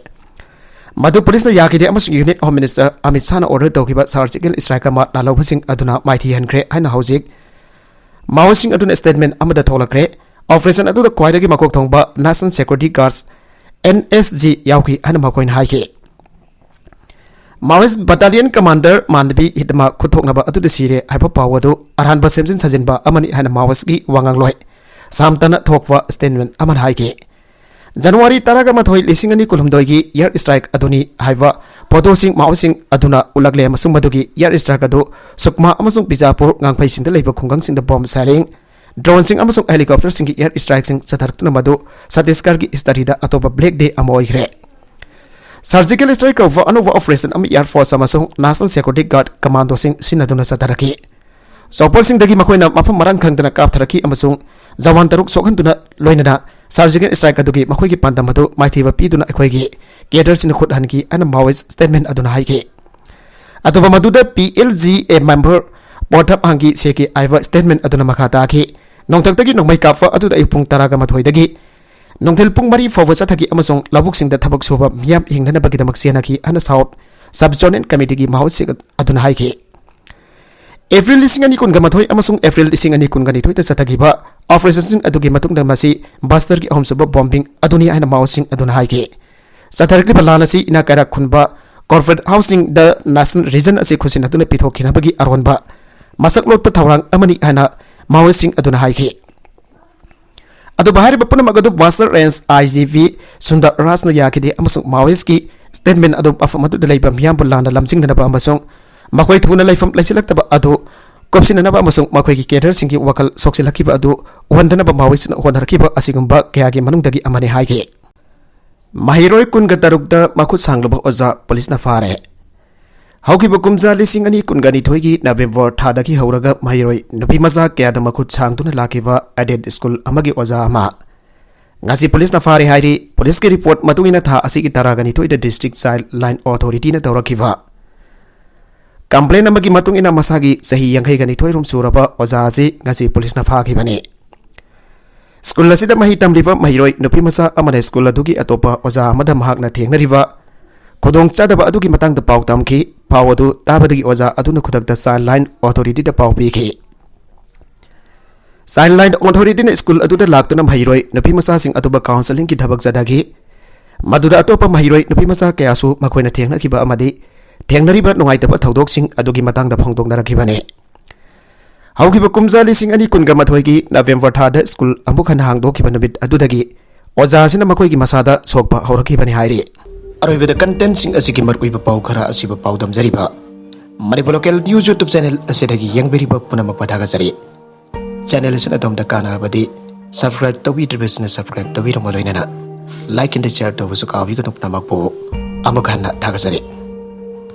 ꯃꯗꯨ ꯄꯨꯂꯤꯁꯅ ꯌꯥꯈꯤꯗꯦ ꯑꯃꯁꯨꯡ ꯌꯨꯅꯤꯠ ꯍꯣꯝ ꯃꯤꯅꯤꯁꯇꯔ ꯑꯃꯤꯠ ꯁꯥꯍꯅ ꯑꯣꯔꯗꯔ ꯇꯧꯈꯤꯕ ꯁꯔꯖꯤꯀꯦꯜ ꯁ꯭ꯇ꯭ꯔꯥꯏꯛ ꯑꯃ ꯂꯥꯜꯍꯧꯕꯁꯤꯡ ꯑꯗꯨꯅ ꯃꯥꯏꯊꯤꯍꯟꯈ꯭ꯔꯦ ꯍꯥꯏꯅ ꯍꯧꯖꯤꯛ ꯃꯥꯑꯣꯁꯤꯡ ꯑꯗꯨꯅ ꯁ꯭ꯇꯦꯠꯃꯦꯟ ꯑꯃꯗ ꯊꯣꯛꯂꯛꯈ꯭ꯔꯦ꯫ ꯑꯣꯄꯔꯦꯁꯟ ꯑꯗꯨꯗ ꯈ꯭ꯋꯥꯏꯗꯒꯤ ꯃꯀꯣꯛ ꯊꯣꯡꯕ national security guards, N S G, ꯌꯥꯎꯈꯤ ꯍꯥꯏꯅ ꯃꯈꯣꯏꯅ ꯍꯥꯏꯈꯤ꯫ ꯃꯥꯑꯣꯏꯁ ꯕꯠꯇꯥꯂꯤꯌꯟ ꯀꯃꯥꯟꯗꯔ ꯃꯥꯟꯗꯕꯤ ꯍꯤꯗꯃꯥ ꯈꯨꯠꯊꯣꯛꯅꯕ ꯑꯗꯨꯗ ꯁꯤꯔꯦ ꯍꯥꯏꯕ ꯄꯥꯎ ꯑꯗꯨ ꯑꯔꯥꯟꯕ ꯁꯦꯝꯖꯤꯟ ꯁꯥꯖꯤꯟꯕ ꯑꯃꯅꯤ ꯍꯥꯏꯅ ꯃꯥꯑꯣꯏꯁꯀꯤ ꯋꯥꯉꯥꯡꯂꯣꯏ ꯁꯥꯝꯇꯅ ꯊꯣꯛꯄ ꯁ꯭ꯇꯦꯠꯃꯦꯟ ꯑꯃꯅ ꯍꯥꯏꯈꯤ꯫ ꯖꯅꯋꯥꯔꯤ ꯇꯔꯥꯒ ꯃꯥꯊꯣꯏ, ꯂꯤꯁꯤꯡ ꯑꯅꯤ ꯀꯨꯟꯍꯨꯝꯗꯣꯏꯒꯤ ꯑꯦꯌꯔ ꯁ꯭ꯇ꯭ꯔꯥꯏꯛ ꯑꯗꯨꯅꯤ ꯍꯥꯏꯕ ꯐꯣꯇꯣꯁꯤꯡ ꯃꯥꯑꯣꯏꯁꯤꯡ ꯑꯗꯨꯅ ꯎꯠꯂꯛꯂꯦ ꯑꯃꯁꯨꯡ ꯃꯗꯨꯒꯤ ꯑꯦꯌꯔ ꯁ꯭ꯇ꯭ꯔꯥꯏꯛ ꯑꯗꯨ ꯁꯨꯛꯃꯥ ꯑꯃꯁꯨꯡ ꯕꯤꯖꯥꯄꯨꯔ ꯉꯥꯡꯐꯩꯁꯤꯡꯗ ꯂꯩꯕ ꯈꯨꯡꯒꯪꯁꯤꯡꯗ ꯕꯣꯝ ꯁꯦꯂꯤꯡ, ꯗ꯭ꯔꯣꯟꯁꯤꯡ ꯑꯃꯁꯨꯡ ꯍꯦꯂꯤꯀꯣꯞꯇꯔꯁꯤꯡꯒꯤ ꯑꯦꯌꯔ ꯁ꯭ꯇ꯭ꯔꯥꯏꯛꯁꯤꯡ ꯆꯠꯊꯔꯛꯇꯨꯅ ꯃꯗꯨ ꯁꯠꯇꯤꯁꯒꯔꯒꯤ ꯍꯤꯁꯇꯔꯤꯗ ꯑꯇꯣꯞꯄ ꯕ꯭ꯂꯦꯛ ꯗꯦ ꯑꯃ ꯑꯣꯏꯈ꯭ꯔꯦ꯫ ꯁꯔꯖꯤꯀꯦꯜ ꯁ꯭ꯇ꯭ꯔꯥꯏꯛ ꯀꯧꯕ ꯑꯅꯧꯕ ꯑꯣꯄꯔꯦꯁꯟ ꯑꯃ ꯑꯦꯌꯔ ꯐꯣꯔꯁ ꯑꯃꯁꯨꯡ ꯅꯦꯁꯅꯦꯜ ꯁꯦꯀ꯭ꯌꯨꯔꯤꯇꯤ ꯒꯥꯔꯗ ꯀꯃꯥꯟꯗꯣꯁꯤꯡ ꯁꯤꯖꯤꯟꯅꯗꯨꯅ ꯆꯠꯊꯔꯛꯈꯤ꯫ ꯆꯣꯄꯔꯁꯤꯡꯗꯒꯤ ꯃꯈꯣꯏꯅ ꯃꯐꯝ ꯃꯔꯥꯡ ꯈꯪꯗꯅ ꯀꯥꯞꯊꯔꯛꯈꯤ ꯑꯃꯁꯨꯡ ꯖꯋꯥꯟ ꯇꯔꯨꯛ ꯁꯣꯛꯍꯟꯗꯨꯅ ꯂꯣꯏꯅꯅ ꯁꯔꯖꯤꯀꯦꯜ ꯁ꯭ꯇ꯭ꯔꯥꯏꯛ ꯑꯗꯨꯒꯤ ꯃꯈꯣꯏꯒꯤ ꯄꯥꯟꯗꯝ ꯑꯗꯨ ꯃꯥꯏꯊꯤꯕ ꯄꯤꯗꯨꯅ ꯑꯩꯈꯣꯏꯒꯤ ꯀꯦꯗꯔꯁꯤꯡꯅ ꯈꯨꯠ ꯍꯟꯈꯤ ꯍꯥꯏꯅ ꯃꯥꯑꯣꯏꯁ ꯁ꯭ꯇꯦꯠꯃꯦꯟ ꯑꯗꯨꯅ ꯍꯥꯏꯈꯤ꯫ ꯑꯇꯣꯞꯄ ꯃꯗꯨꯗ P L G A member ꯄꯣꯊꯞ ꯍꯥꯡꯒꯤ ꯁꯦꯀꯤ ꯍꯥꯏꯕ ꯁ꯭ꯇꯦꯠꯃꯦꯟ ꯑꯗꯨꯅ ꯃꯈꯥ ꯇꯥꯈꯤ꯫ ꯅꯣꯡꯊꯛꯇꯒꯤ ꯅꯣꯡꯃꯩ ꯀꯥꯞꯄ ꯑꯗꯨꯗ ꯑꯌꯨꯛ ꯄꯨꯡ ꯇꯔꯥꯒ ꯃꯥꯊꯣꯏꯗꯒꯤ ꯅꯨꯡꯊꯤꯜ ꯄꯨꯡ ꯃꯔꯤ ꯐꯥꯎꯕ ꯆꯠꯊꯈꯤ ꯑꯃꯁꯨꯡ ꯂꯧꯕꯨꯛꯁꯤꯡꯗ ꯊꯕꯛ ꯁꯨꯕ ꯃꯤꯌꯥꯝ ꯌꯦꯡꯅꯅꯕꯒꯤꯗꯃꯛ ꯆꯦꯟꯅꯈꯤ ꯍꯥꯏꯅ South Sub Zonal Committeeꯒꯤ ꯃꯍꯩꯔꯣꯏꯁꯤꯡ ꯑꯗꯨꯅ ꯍꯥꯏꯈꯤ꯫ ꯑꯦꯄ꯭ꯔꯤꯜ ꯂꯤꯁꯤꯡ ꯑꯅꯤ ꯀꯨꯟꯒ ꯃꯥꯊꯣꯏ ꯑꯃꯁꯨꯡ ꯑꯦꯄ꯭ꯔꯤꯜ ꯂꯤꯁꯤꯡ ꯑꯅꯤ ꯀꯨꯟꯒ ꯅꯤꯊꯣꯏꯗ ꯆꯠꯊꯈꯤꯕ operationꯁꯤꯡ ꯑꯗꯨꯒꯤ ꯃꯇꯨꯡꯗ ꯃꯁꯤ ꯕꯁꯇꯔꯒꯤ ꯑꯍꯨꯝꯁꯨꯕ bombing ꯑꯗꯨꯅꯤ ꯍꯥꯏꯅ ꯃꯍꯩꯔꯣꯏꯁꯤꯡ ꯑꯗꯨꯅ ꯍꯥꯏꯈꯤ꯫ ꯆꯠꯊꯔꯛꯂꯤꯕ ꯂꯥꯟ ꯑꯁꯤ ꯏꯅꯥꯛ ꯀꯩꯔꯥꯛ ꯈꯨꯟꯕ corporate housingꯗ national region ꯑꯁꯤ ꯈꯨꯠꯁꯤꯟꯅꯗꯨꯅ ꯄꯤꯊꯣꯛꯈꯤꯅꯕꯒꯤ ꯑꯔꯣꯟꯕ ꯃꯁꯛ ꯂꯣꯠꯄ ꯊꯧꯔꯥꯡ ꯑꯃꯅꯤ ꯍꯥꯏꯅ ꯃꯍꯩꯔꯣꯏꯁꯤꯡ ꯑꯗꯨꯅ ꯍꯥꯏꯈꯤ꯫ ꯑꯗꯨꯕꯨ ꯍꯥꯏꯔꯤꯕ ꯄꯨꯝꯅꯃꯛ ꯑꯗꯨ Bastar Range IGP ꯁꯨꯟꯗꯔ ꯔꯥꯖꯅ ꯌꯥꯈꯤꯗꯦ ꯑꯃꯁꯨꯡ ꯃꯍꯩꯔꯣꯏꯁꯤꯡꯒꯤ statement ꯑꯗꯨ ꯃꯐꯝ ꯑꯗꯨꯗ ꯂꯩꯕ ꯃꯤꯌꯥꯝꯕꯨ ꯂꯥꯟꯅ ꯂꯝꯖꯤꯡꯗꯅꯕ ꯑꯃꯁꯨꯡ ꯃꯈꯣꯏ ꯊꯨꯅ ꯂꯩꯐꯝ ꯂꯩꯁꯤꯜꯂꯛꯇꯕ ꯑꯗꯨ ꯀꯨꯞꯁꯤꯟꯅꯅꯕ ꯑꯃꯁꯨꯡ ꯃꯈꯣꯏꯒꯤ cadreꯁꯤꯡꯒꯤ ꯋꯥꯈꯜ ꯁꯣꯛꯆꯤꯜꯂꯛꯈꯤꯕ ꯑꯗꯨ ꯎꯍꯟꯗꯅꯕ ꯃꯍꯩꯔꯣꯏꯁꯤꯡꯅ ꯍꯣꯠꯅꯔꯛꯈꯤꯕ ꯑꯁꯤꯒꯨꯝꯕ ꯀꯌꯥꯒꯤ ꯃꯅꯨꯡꯗꯒꯤ ꯑꯃꯅꯤ ꯍꯥꯏꯈꯤ꯫ ꯃꯍꯩꯔꯣꯏ ꯀꯨꯟꯒ ꯇꯔꯨꯛꯇ ꯃꯈꯨꯠ ꯁꯥꯡꯂꯕ ꯑꯣꯖꯥ ꯄꯨꯂꯤꯁꯅ ꯐꯥꯔꯦ꯫ ꯍꯧꯈꯤꯕ ꯀꯨꯝꯖꯥ ꯂꯤꯁꯤꯡ ꯑꯅꯤ ꯀꯨꯟꯒ ꯅꯤꯊꯣꯏꯒꯤ ꯅꯕꯦꯝꯕꯔ ꯊꯥꯗꯒꯤ ꯍꯧꯔꯒ ꯃꯍꯩꯔꯣꯏ ꯅꯨꯄꯤ ꯃꯆꯥ ꯀꯌꯥꯗ ꯃꯈꯨꯠ ꯁꯥꯡꯗꯨꯅ ꯂꯥꯛꯈꯤꯕ aided school ꯑꯃꯒꯤ ꯑꯣꯖꯥ ꯑꯃ ꯉꯁꯤ ꯄꯨꯂꯤꯁꯅ ꯐꯥꯔꯦ ꯍꯥꯏꯔꯤ꯫ ꯄꯨꯂꯤꯁꯀꯤ report ꯃꯇꯨꯡ ꯏꯟꯅ ꯊꯥ ꯑꯁꯤꯒꯤ ꯇꯔꯥꯒ ꯅꯤꯊꯣꯏꯗ District Child Line Authorityꯅ ꯇꯧꯔꯛꯈꯤꯕ complain ꯑꯃꯒꯤ ꯃꯇꯨꯡ ꯏꯟꯅ ꯃꯁꯥꯒꯤ ꯆꯍꯤ ꯌꯥꯡꯈꯩꯒ ꯅꯤꯊꯣꯏ ꯔꯣꯝ ꯁꯨꯔꯕ ꯑꯣꯖꯥ ꯑꯁꯤ ꯉꯁꯤ ꯄꯨꯂꯤꯁꯅ ꯐꯥꯈꯤꯕꯅꯤ꯫ ꯁ꯭ꯀꯨꯜ ꯑꯁꯤꯗ ꯃꯍꯩ ꯇꯝꯂꯤꯕ ꯃꯍꯩꯔꯣꯏ ꯅꯨꯄꯤ ꯃꯆꯥ ꯑꯃꯅ ꯁ꯭ꯀꯨꯜ ꯑꯗꯨꯒꯤ ꯑꯇꯣꯞꯄ ꯑꯣꯖꯥ ꯑꯃꯗ ꯃꯍꯥꯛꯅ ꯊꯦꯡꯅꯔꯤꯕ ꯈꯨꯗꯣꯡꯆꯥꯗꯕ ꯑꯗꯨꯒꯤ ꯃꯇꯥꯡꯗ ꯄꯥꯎ ꯇꯝꯈꯤ꯫ ꯄꯥꯎ ꯑꯗꯨ ꯇꯥꯕꯗꯒꯤ ꯑꯣꯖꯥ ꯑꯗꯨꯅ ꯈꯨꯗꯛꯇ Child Line Authorityꯗ ꯄꯥꯎ ꯄꯤꯈꯤ꯫ Child Line Authorityꯅ ꯁ꯭ꯀꯨꯜ ꯑꯗꯨꯗ ꯂꯥꯛꯇꯨꯅ ꯃꯍꯩꯔꯣꯏ ꯅꯨꯄꯤ ꯃꯆꯥꯁꯤꯡ ꯑꯗꯨꯕꯨ counselling ꯊꯕꯛ ꯆꯠꯊꯈꯤ꯫ ꯃꯗꯨꯗ ꯑꯇꯣꯞꯄ ꯃꯍꯩꯔꯣꯏ ꯅꯨꯄꯤ ꯃꯆꯥ ꯀꯌꯥꯁꯨ ꯃꯈꯣꯏꯅ ꯊꯦꯡꯅꯈꯤꯕ ꯑꯃꯗꯤ ꯊꯦꯡꯅꯔꯤꯕ ꯅꯨꯡꯉꯥꯏꯇꯕ ꯊꯧꯗꯣꯛꯁꯤꯡ ꯑꯗꯨꯒꯤ ꯃꯇꯥꯡꯗ ꯐꯣꯡꯗꯣꯛꯅꯔꯛꯈꯤꯕꯅꯤ꯫ ꯍꯧꯈꯤꯕ ꯀꯨꯝꯖꯥ ꯂꯤꯁꯤꯡ ꯑꯅꯤ ꯀꯨꯟꯒ ꯃꯥꯊꯣꯏꯒꯤ ꯅꯕꯦꯝꯕꯔ ꯊꯥꯗ ꯁ꯭ꯀꯨꯜ ꯑꯃꯨꯛ ꯍꯟꯅ ꯍꯥꯡꯗꯣꯛꯈꯤꯕ ꯅꯨꯃꯤꯠ ꯑꯗꯨꯗꯒꯤ ꯑꯣꯖꯥ ꯑꯁꯤꯅ ꯃꯈꯣꯏꯒꯤ ꯃꯁꯥꯗ ꯁꯣꯛꯄ ꯍꯧꯔꯛꯈꯤꯕꯅꯤ ꯍꯥꯏꯔꯤ꯫ ꯑꯔꯣꯏꯕꯗ contentꯁꯤꯡ ꯑꯁꯤꯒꯤ ꯃꯔꯨꯑꯣꯏꯕ ꯄꯥꯎ ꯈꯔ ꯑꯁꯤꯕꯨ ꯄꯥꯎꯗꯝꯖꯔꯤꯕ Manipur Local News YouTube channel ꯑꯁꯤꯗꯒꯤ ꯌꯦꯡꯕꯤꯔꯤꯕ ꯄꯨꯝꯅꯃꯛꯄꯨ ꯊꯥꯒꯠꯆꯔꯤ꯫ Channel ꯑꯁꯤꯅ ꯑꯗꯣꯝꯗ ꯀꯥꯟꯅꯔꯕꯗꯤ subscribe ꯇꯧꯕꯤꯗ꯭ꯔꯤꯕꯁꯤꯡꯅ subscribe ꯇꯧꯕꯤꯔꯝꯕ ꯂꯣꯏꯅꯅ like and share ꯇꯧꯕꯁꯨ ꯀꯥꯎꯕꯤꯒꯅꯨ꯫ ꯄꯨꯝꯅꯃꯛꯄꯨ ꯑꯃꯨꯛ ꯍꯟꯅ ꯊꯥꯒꯠꯆꯔꯤ꯫